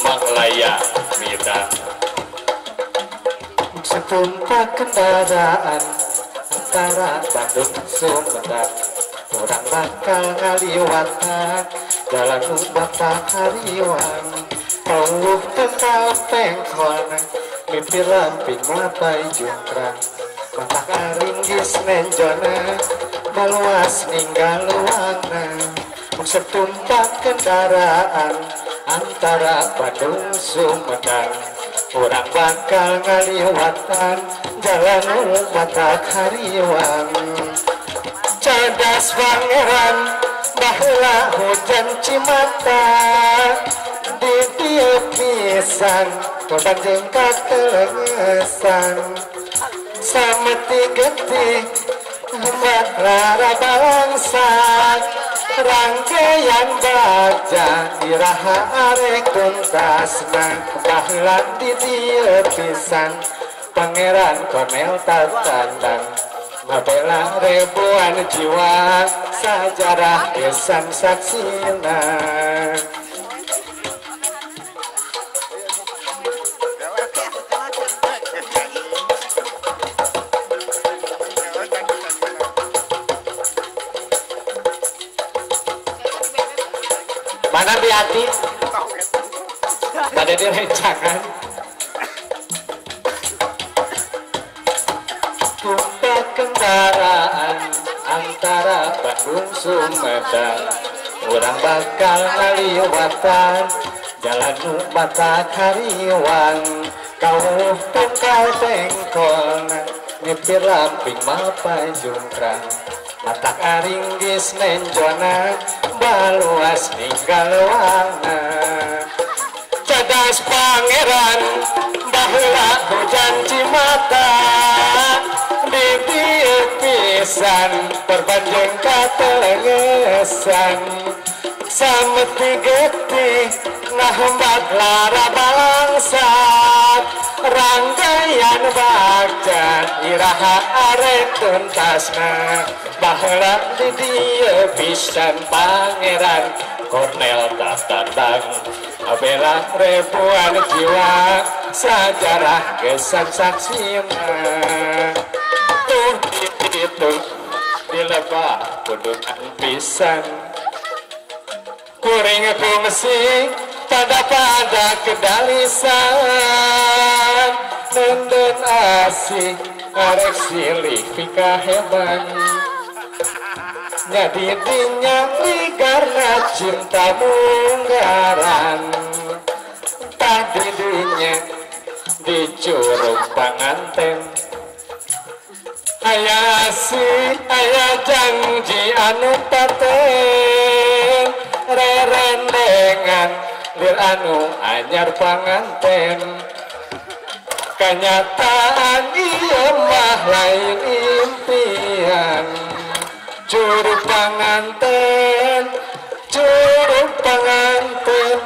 Manglaya Midang. Setumpak kendaraan antara Bandung Sumedang, orang bakal ngaliwatan jalan Batak Hariwang, pauh tekal pengkon, mimpi lamping mapai jungkrang, matak aringgis nenjona, baluas ninggal luangna. Setumpak kendaraan antara Bandung Sumedang, orang bakal ngaliwatan jalan Batak Hariwang. Cadas pangeran baheula hujan cimata, di dieu pisan todan jeung katelengesan, sameti getih hebat rara balangsa, rangkaian baja iraha arek tuntasna, baheula di dieu pisan Pangeran Cornel tatandang, ngabela ribuan jiwa sajarah esan saksina. Mana Biati? Pada direncangan. Tumpak kendaraan antara Bandung Sumedang, orang bakal ngaliwatan jalan Batak Hariwang, kauh tungkal tengkol nyipir lamping mapai jungkrang, matak aringgis nenjona baluas ninggal wana. Cadas pangeran baheula hujan cimata, di dieu pisan perbanjeng katelengesan, sameti getih ngahembat lara balangsat, Rangkaian bagja iraha arek tuntasna. Baheula di dieu pisan Pangeran Cornel Tastandang. Abela ribuan jiwa sajarah gesan saksina. Tuh itu di lebah kudukan pisan. Kuring kungsi pada kedalisan. Nenden asih arek silih pikaheban. Nyadi dinyali karena cinta munggaran. Tadi dinya di curug panganten. Aya asih aya janji anu paten. Rerendengan lir anu anyar panganten. Kenyataan ieu mah lain impian. Curug panganten, curug panganten.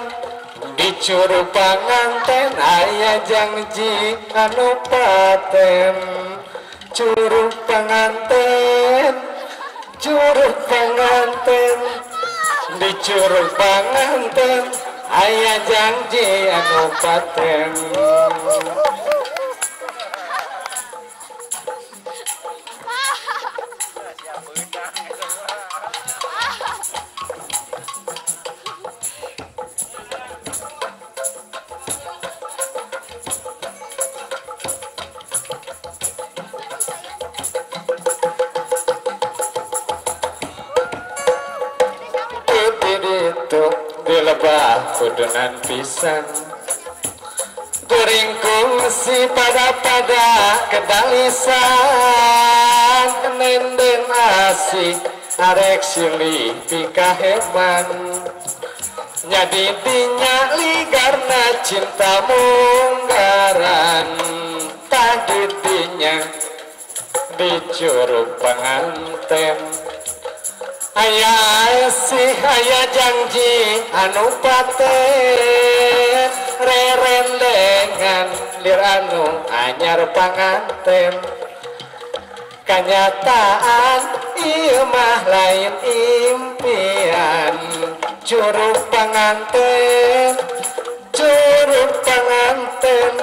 Di curug panganten aya janji anu paten. Curug panganten, curug panganten. Di curug panganten aya janji anu paten. Di lebah kudunan pisan. Kuring kungsi pada kedalisan. Nenden asih arek silih pikaheman. Nyadi dinyali karena cinta munggaran. Tadi dinya di curug panganten. Aya asih aya janji anu paten. Rerendengan lir anu anyar panganten. Kenyataan ieu mah lain impian. Curug panganten, curug panganten.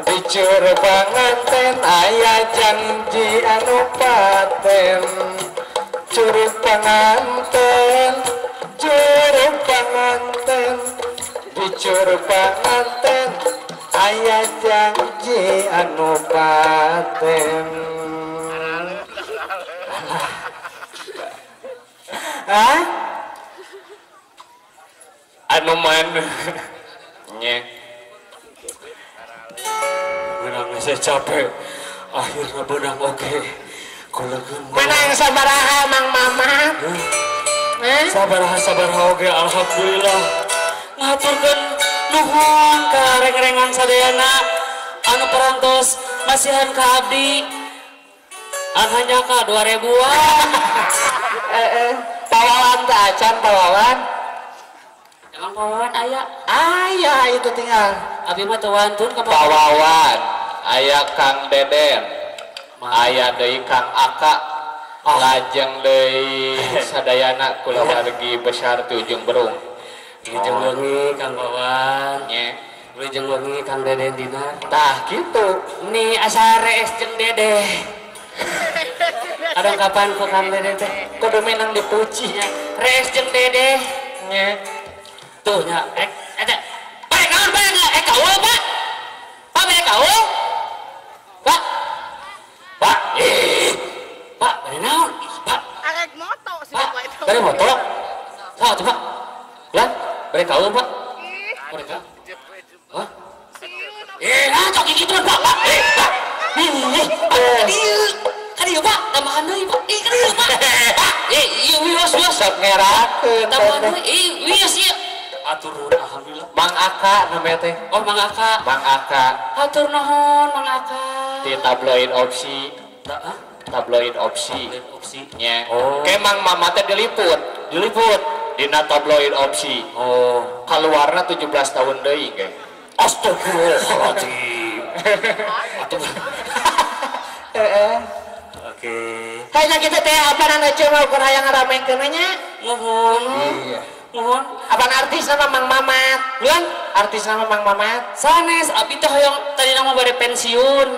Di curug panganten aya janji anu paten. Curug panganten, curug panganten. Di curug panganten aya janji anu paten. Hah? Anu man nye. Benang saya capek, akhirnya benang oke. Menang sabaraha Mang Mamat. Sabaraha oge alhamdulillah. Ngaturkeun nuhun ka reng-rengan sadayana anu parantos masihan ka abdi. Hanya ka 2000-an. Pawawan teh acan pawawan. Emang pawawan aya? Aya itu tinggal. Abi mah teu wantun ka pawawan. Aya Kang Deden. Aya deui Kang Aka, lajeng deui sadayana kulawargi besar ti Ujung Berung. Wilujeng wengi Kang Wawan, wilujeng wengi Kang Deden Dinar. Tah kitu. Nih asa rees jeung Dede. Kadang kapan ku Kang Dede teh kudu menang dipuji nya. Rees jeung Dede nya. Tuh nya eta. Pak naon Pak kaul Pak. Pak bere kaul. Pak. Pak, Pak, bere naon? Pak. Arek moto sih Pak itu. Bere moto. Sok coba. Ya, bere kaul Pak. Bere kaul. Hah? Nah cok gitu Pak, Pak. Pak. Pak, ka dieu Pak, tambahan deui Pak. Ih, ka dieu Pak. Pak, ieu wios wios sok ngerakeun. Tambahan deui, ih wios ieu. Atur nuhun alhamdulillah. Mang Aka namanya teh. Oh, Mang Aka. Mang Aka. Atur nuhun Mang Aka. Di tabloid opsi. Tabloid opsi. Tabloid opsi. Nya. Oh. Ke Mang Mama teh diliput. Diliput dina tabloid opsi. Oh. Kaluarna 17 tahun deui ge. Astagfirullahaladzim. Heeh. Oke. Kayaknya kita teh apa nana cuma ukur hayang ngaramekeun nya? Nuhun. Iya. Nuhun. Apaan artis nama Mang Mamat? Bulan? Artis nama Mang Mamat? Sanes, abi teh hoyong tadi nama bade pensiun.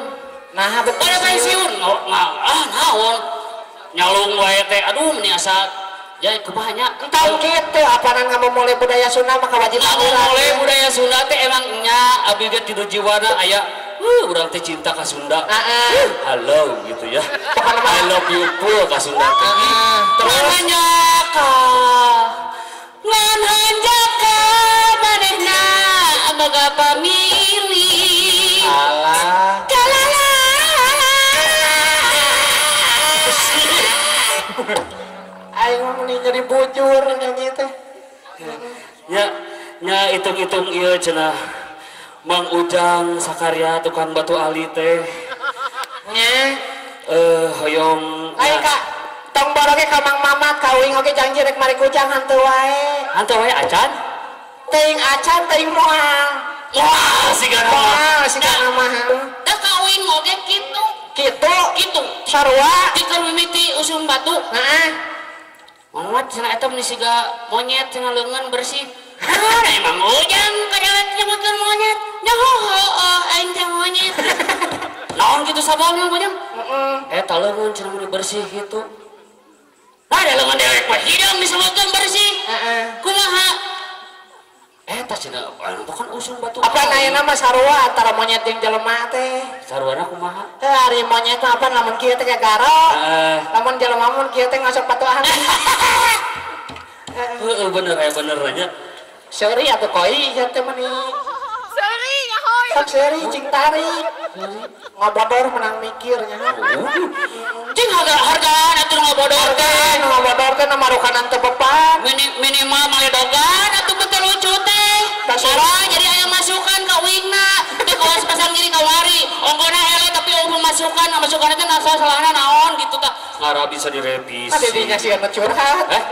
Nah, betul. Bade pensiun. Ah, naon? Nyalung wae teh. Aduh, meni asa ya kumaha nya? Entah kitu apaanan ngamumule budaya Sunda mah kewajiban urang. Ngamumule budaya Sunda teh emang nya abi ge tidur jiwana aya urang teh cinta ka Sunda. Halo gitu ya. I love you full ka Sunda teh. Terus hanya ka ngan hanya ka manehna boga pamilih. Alah. Kalala. Aing mah meni nyeri bujur nyanyi teh. Nya nya hitung-hitung ieu cenah Mang Ujang Sakarya tukang batu ali teh. Nya hoyong aing ka tong boroge ka Mang Mamat ka uing oge janji rek mari kujang hantu wae. Hantu wae acan? Teuing acan teuing moal. Wah, siga mah. Siga mah. Da ka uing oge kitu. Kitu? Kitu. Sarua ti keur mimiti usum batu. Heeh. Mamat cenah eta meni siga monyet cenah leungeun bersih. Ah, emang Ujang kadewek nyebutkeun monyet. Nyaho heueuh aing teh monyet. Naon kitu sababna Ujang? Heeh. Eta leungeun cenah meni bersih kitu. Nah, da leungeun dewek mah hideung disebutkeun bersih. Heeh. Kumaha? Eta cenah anu kan usum batu. Apa ayeuna mah sarua antara monyet jeung jelema teh? Saruana kumaha? Teh ari monyet mah apa lamun kieu teh gagaro. Heeh. Lamun jelema mun kieu teh ngasok patuhan. Heeh bener aya bener nya. Seuri atuh koi ieu teh meni. Seuri nyahoy. Sok seuri cing tarik. Ngabodor menang mikir nya. Cing harga-hargaan atuh ngabodor teh. Ngabodor teh marukanan teu beban. Minimal maledogan atuh betul lucu teh. Sarua jadi aya masukan ka uingna. Teu kawas pasang gini kamari. Ongkona ele tapi eueuh masukan, masukan teh nasa salahna naon gitu tah. Ngara bisa direvisi. Ah dedinya sih anu curhat. Eh?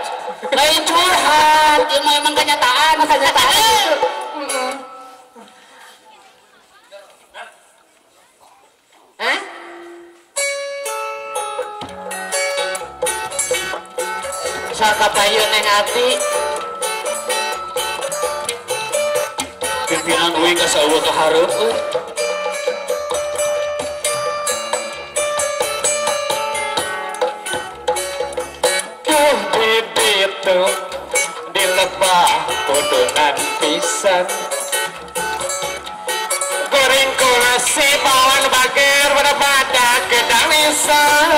Lain curhat, ieu mah emang kenyataan, kenyataan. Heeh. Hah? Sakapayeun neng ati. Pimpinan uing asa eueuh ka hareup euy. Itu di lebah kudunan pisan goreng kulasi bawang bager pada kedang nisan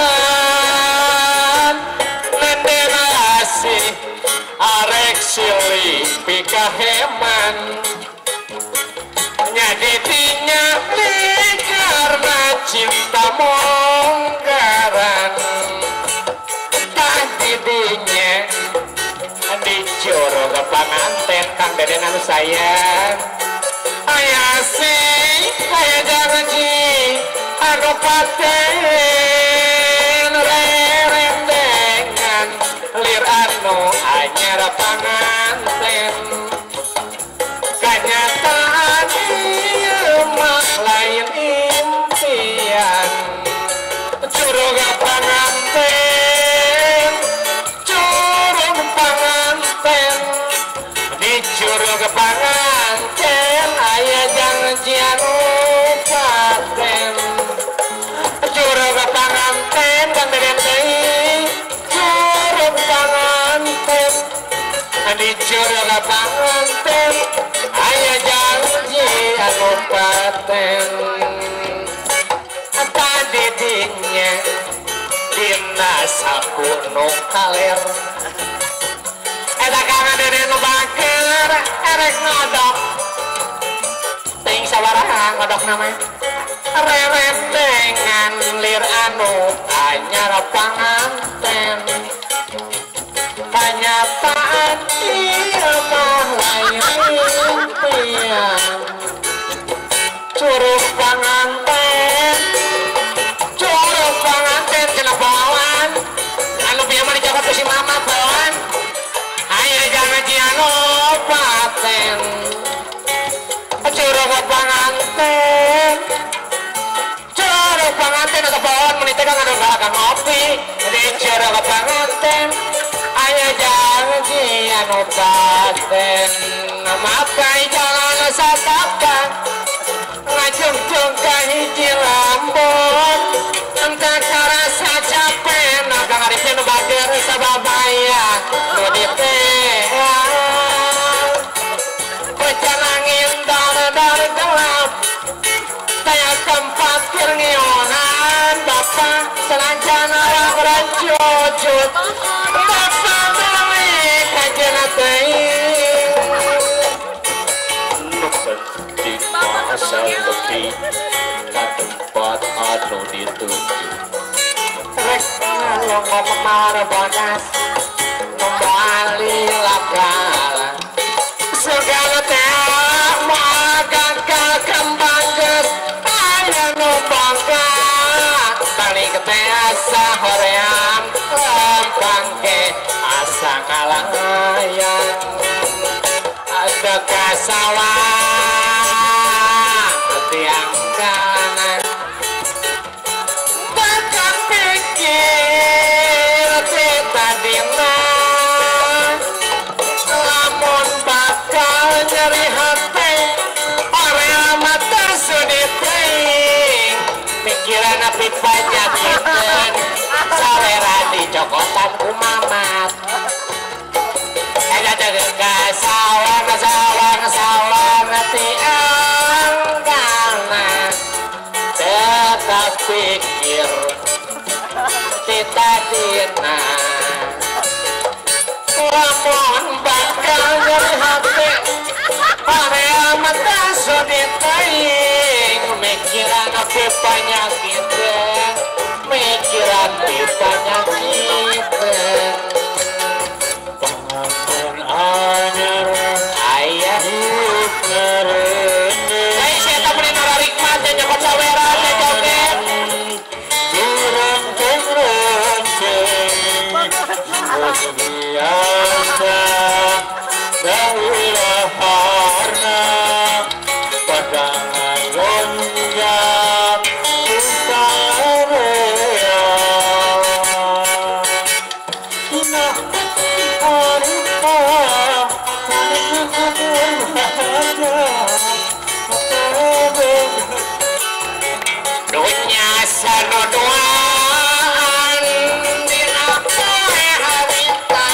nendena asih arek silih pikaheman nyaditinya karena cinta monggaran tadidinya dicurug panganten Kang Deden anu sayang aya sih aya janji anu paten rerendengan lir anu anyar panganten kanyataan ieu mah lain impian curug panganten curug panganten di curug panganten aya janji anu paten curug panganten Kang Deden deui curug panganten di curug panganten aya janji anu paten tadi dinya dina saku nu kaler eta Kang Deden nu bager erek ngodok teuing sabaraha ngodokna mah rerendengan lir anu anyar panganten kanyataan ieu mah lain impian curug panganten cenah pahlawan anu bieu mah dicokot ku si mama pahlawan aya janji anu paten curug panganten nu telepon mun teh ngadon ka ngopi di jero kebangetan aya janji anu baten mapai jalan satapan ngajungjung ka hiji lambon entah karasa capek Kang Arifin nu bager sababaya nu diteang hujan angin dar-dar gelap saya tempat keur ngionan bapak selancana orang cucut bapak meuli kajeuna teuing Nu penting mah asal nepi ka tempat anu dituju. Rek ngomong bodas kembali lagala segala teh moal gagal kembang geus aya nu bangga balik teh asa hoream lempang ge asa kalayang ada ka sawah tiang kanan bakal pikir tadina lamun bakal nyeri hati orang mah tersudit teuing pikiran api panyakiteun salera dicokotan ku mamat eta teh ka sawah sawah sawah tiang kanan tetap pikir titadina lamun bakal nyeri hati area mata sudit teuing mikiran api panyakiteun mikiran api panyakiteun Panganten anyar aya hiup ngareuneuh Ai sia teh meuni nararikmat teh nyokot sawera teh joget Kurang renceng biasa daulaharna padangan lonjak usarea Ina Dunya sanoduaan dina poe harita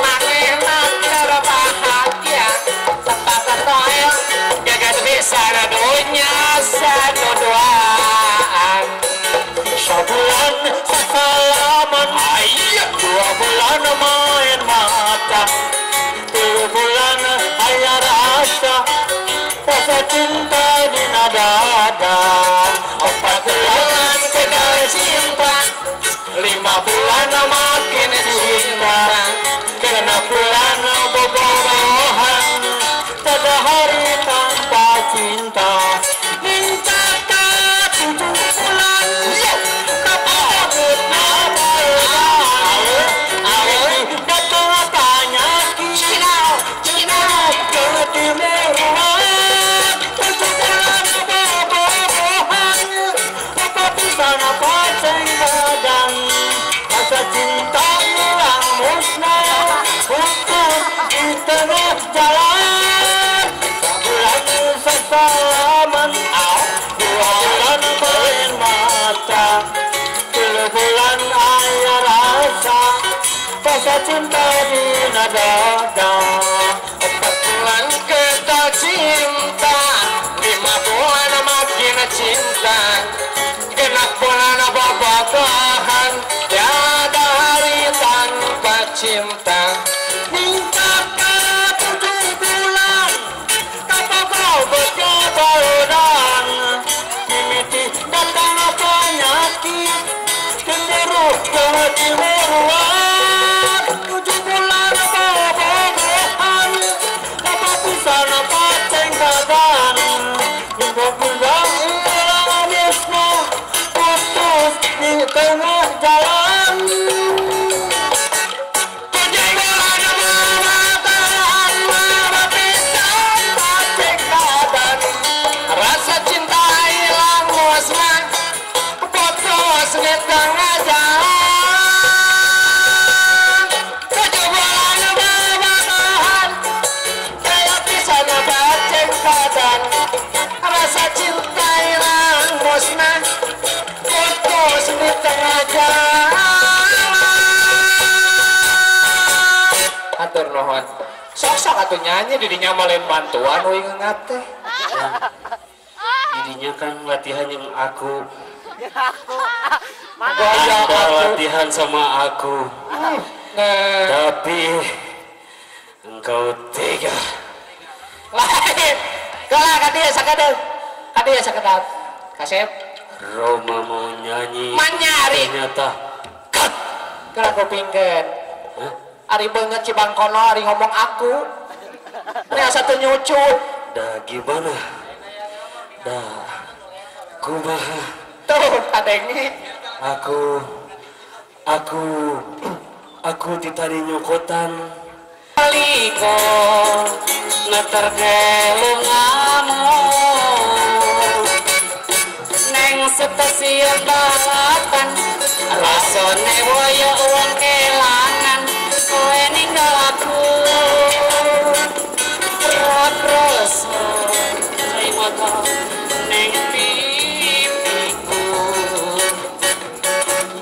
manehna keur bahagia tetap toel gagal pisan dunya sanoduaan Sabulan sasalaman dua bulan main mata tiga bulan aya rasa rasa cinta dina dada empat bulan kenal cinta lima bulan makin cinta genep bulan bobogohan tiada hari tanpa cinta minta ka tujuh bulan cinta hilang musnah putus di tengah jalan sebulan sesalaman dua bulan main mata tiga bulan ayah rasa rasa cinta di dada empat bulan kita cinta lima bulan makin cinta genap bulan bobogohan tiada hari tanpa cinta minta ka tujuh bulan kata kau berjodohan mimiti datang penyakit cemburu ketimuruan tujuh bulan bobogohan kata pisan paceng badan lima bulan hilang musnah putus di tengah jalan. Tujuh bulan matahan pisan paceng badan rasa cinta hilang musnah putus Putusna putus di tengah jalan. Atur nuhun. Sok-sok atuh nyanyi didinya mah lain bantuan we ngengat teh. Didinya kan latihan yang aku. Gaya Anda latihan sama aku. Nah. Tapi engkau tega. Lain. Kalah ka dieu sakedeung. Ka dieu sakedap. Kasep. Roma mau nyanyi. Manyari. Ternyata cut. Kala kupingkeun. Ari beungeut Cibangkono ari ngomong aku. Ini asa teu nyucut. Dah gimana? Dah kumaha? Tuh kadenge. Aku titani nyokotan. Aliko ngeterke lungamu neng stasiun balapan rasane woyo wong kelangan kowe ninggal aku ora kroso cai mata neng pipiku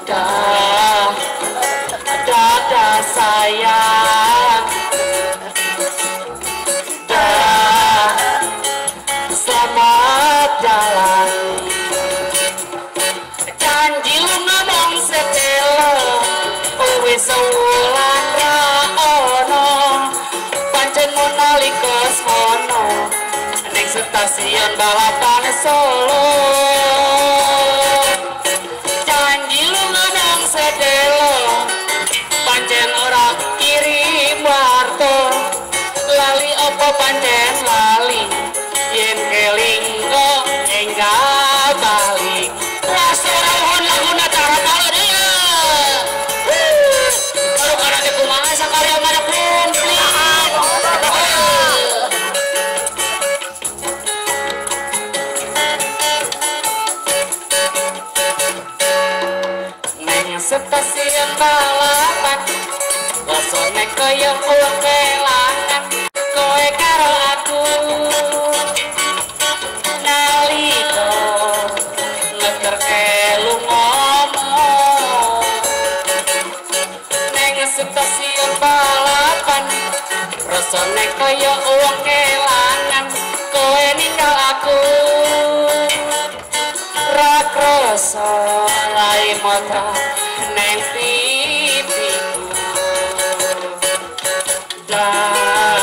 dah dadah sayang dah selamat jalan janji lu ngomong setelo wis sewulan ra ono pancen nalika semono ning stasiun balapan Solo janji lu ngomong setelo pancen ora kirim warta lali apa pancen lali yen keling kok enggal bali rasa rawon laguna cara kalau dia baru karate kumaha sakarya mana komplit. Neng stasiun balapan rasane kaya wong kelangan kowe karo aku nalika ngeterke lungamu neng stasiun balapan rasane kaya wong kelangan kowe ninggal aku ra kroso rai mata neng pipiku dah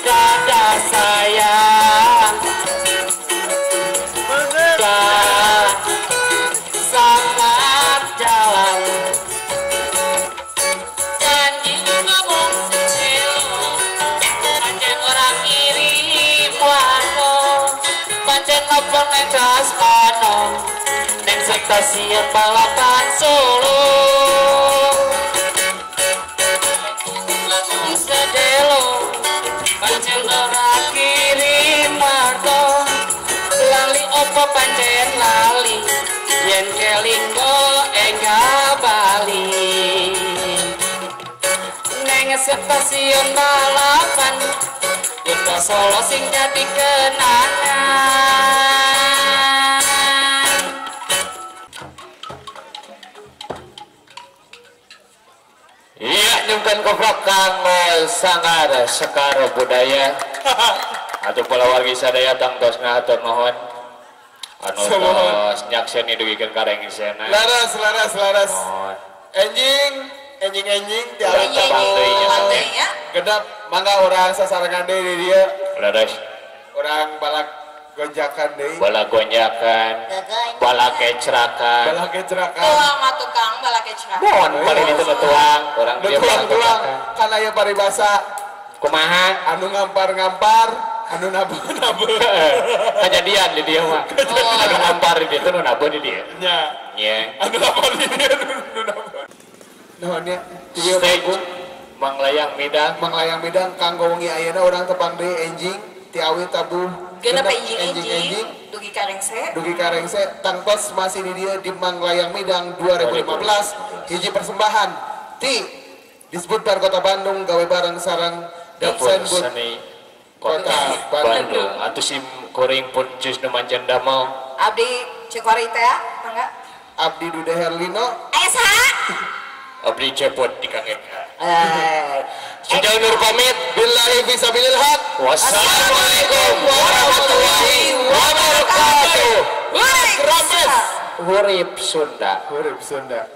dadah sayang dah selamat jalan janji ngomong secelo pancen ora kirim warta pancen ngobong neng Casmana neng stasiun balapan Solo ngomong sedelo pancen ora kirim warta lali opo pancen lali yen keling kok enggal bali neng stasiun balapan kutha Solo sing dadi kenangan. Iya, nyungkan koplok kanggo sangar sekar budaya. Atuh palawargi sadaya tangtosna hatur nuhun. Anu tos nyakseni dugikeun ka rengsena. Laras laras laras. Enjing enjing enjing ti alam tepang deui nya. Genep mangga urang sasarengan deui di dieu. Laras. Urang balak gonjakan deui. Balak gonjakan. Balak kecrakan. Balak kecrakan. Tuang atuh Kang, balak kecrakan. Mohon paling itu nu tuang, urang dieu tuang. Kan aya paribasa kumaha anu ngampar-ngampar, anu nabuh-nabuh. Kejadian di dieu mah. Anu ngampar di dieu nu nabuh di dieu. Nya. Nya. Anu ngampar di dieu nu nabuh. Nuhun nya. Stage Manglayang Midang, Manglayang Midang kanggo wengi ayeuna urang tepang deui enjing ti awi tabuh genep enjing-enjing dugi karengse. Dugi karengse tangtos masih di dieu di Manglayang Midang 2015 hiji persembahan ti Disbudpar Kota Bandung gawe bareng sareng Dapur Seni Kota Bandung. Atuh sim kuring pun cus nu mancen damel. Abdi Cekori teh mangga. Abdi Dude Herlino. Aya saha? Abdi Cepot di Kang Eka. Sejauh nur pamit, billahi fisabilil haq. Wassalamualaikum warahmatullahi wabarakatuh. Rampes. Hurip Sunda. Hurip Sunda.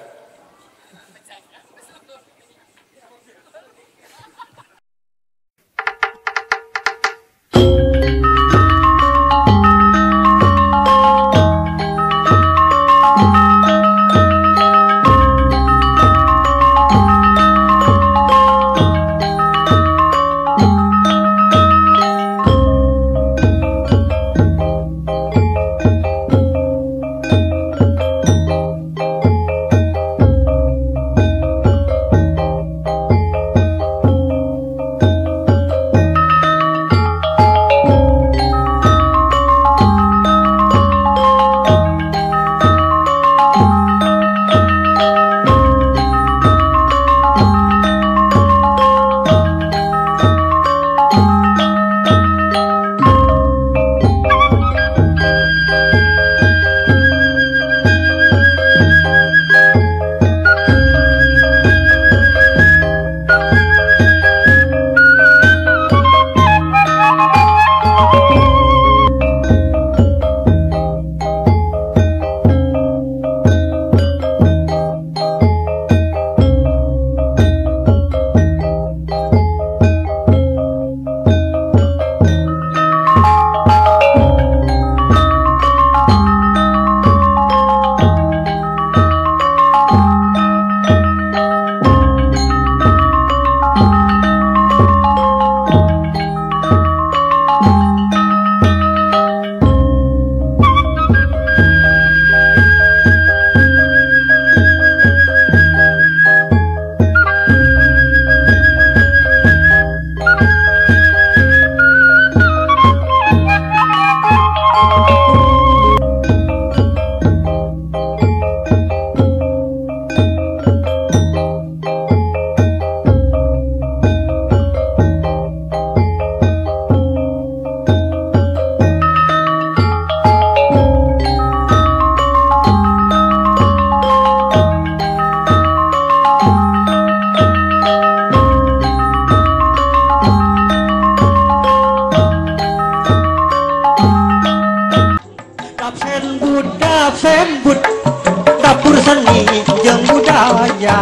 Dapur seni jeung budaya.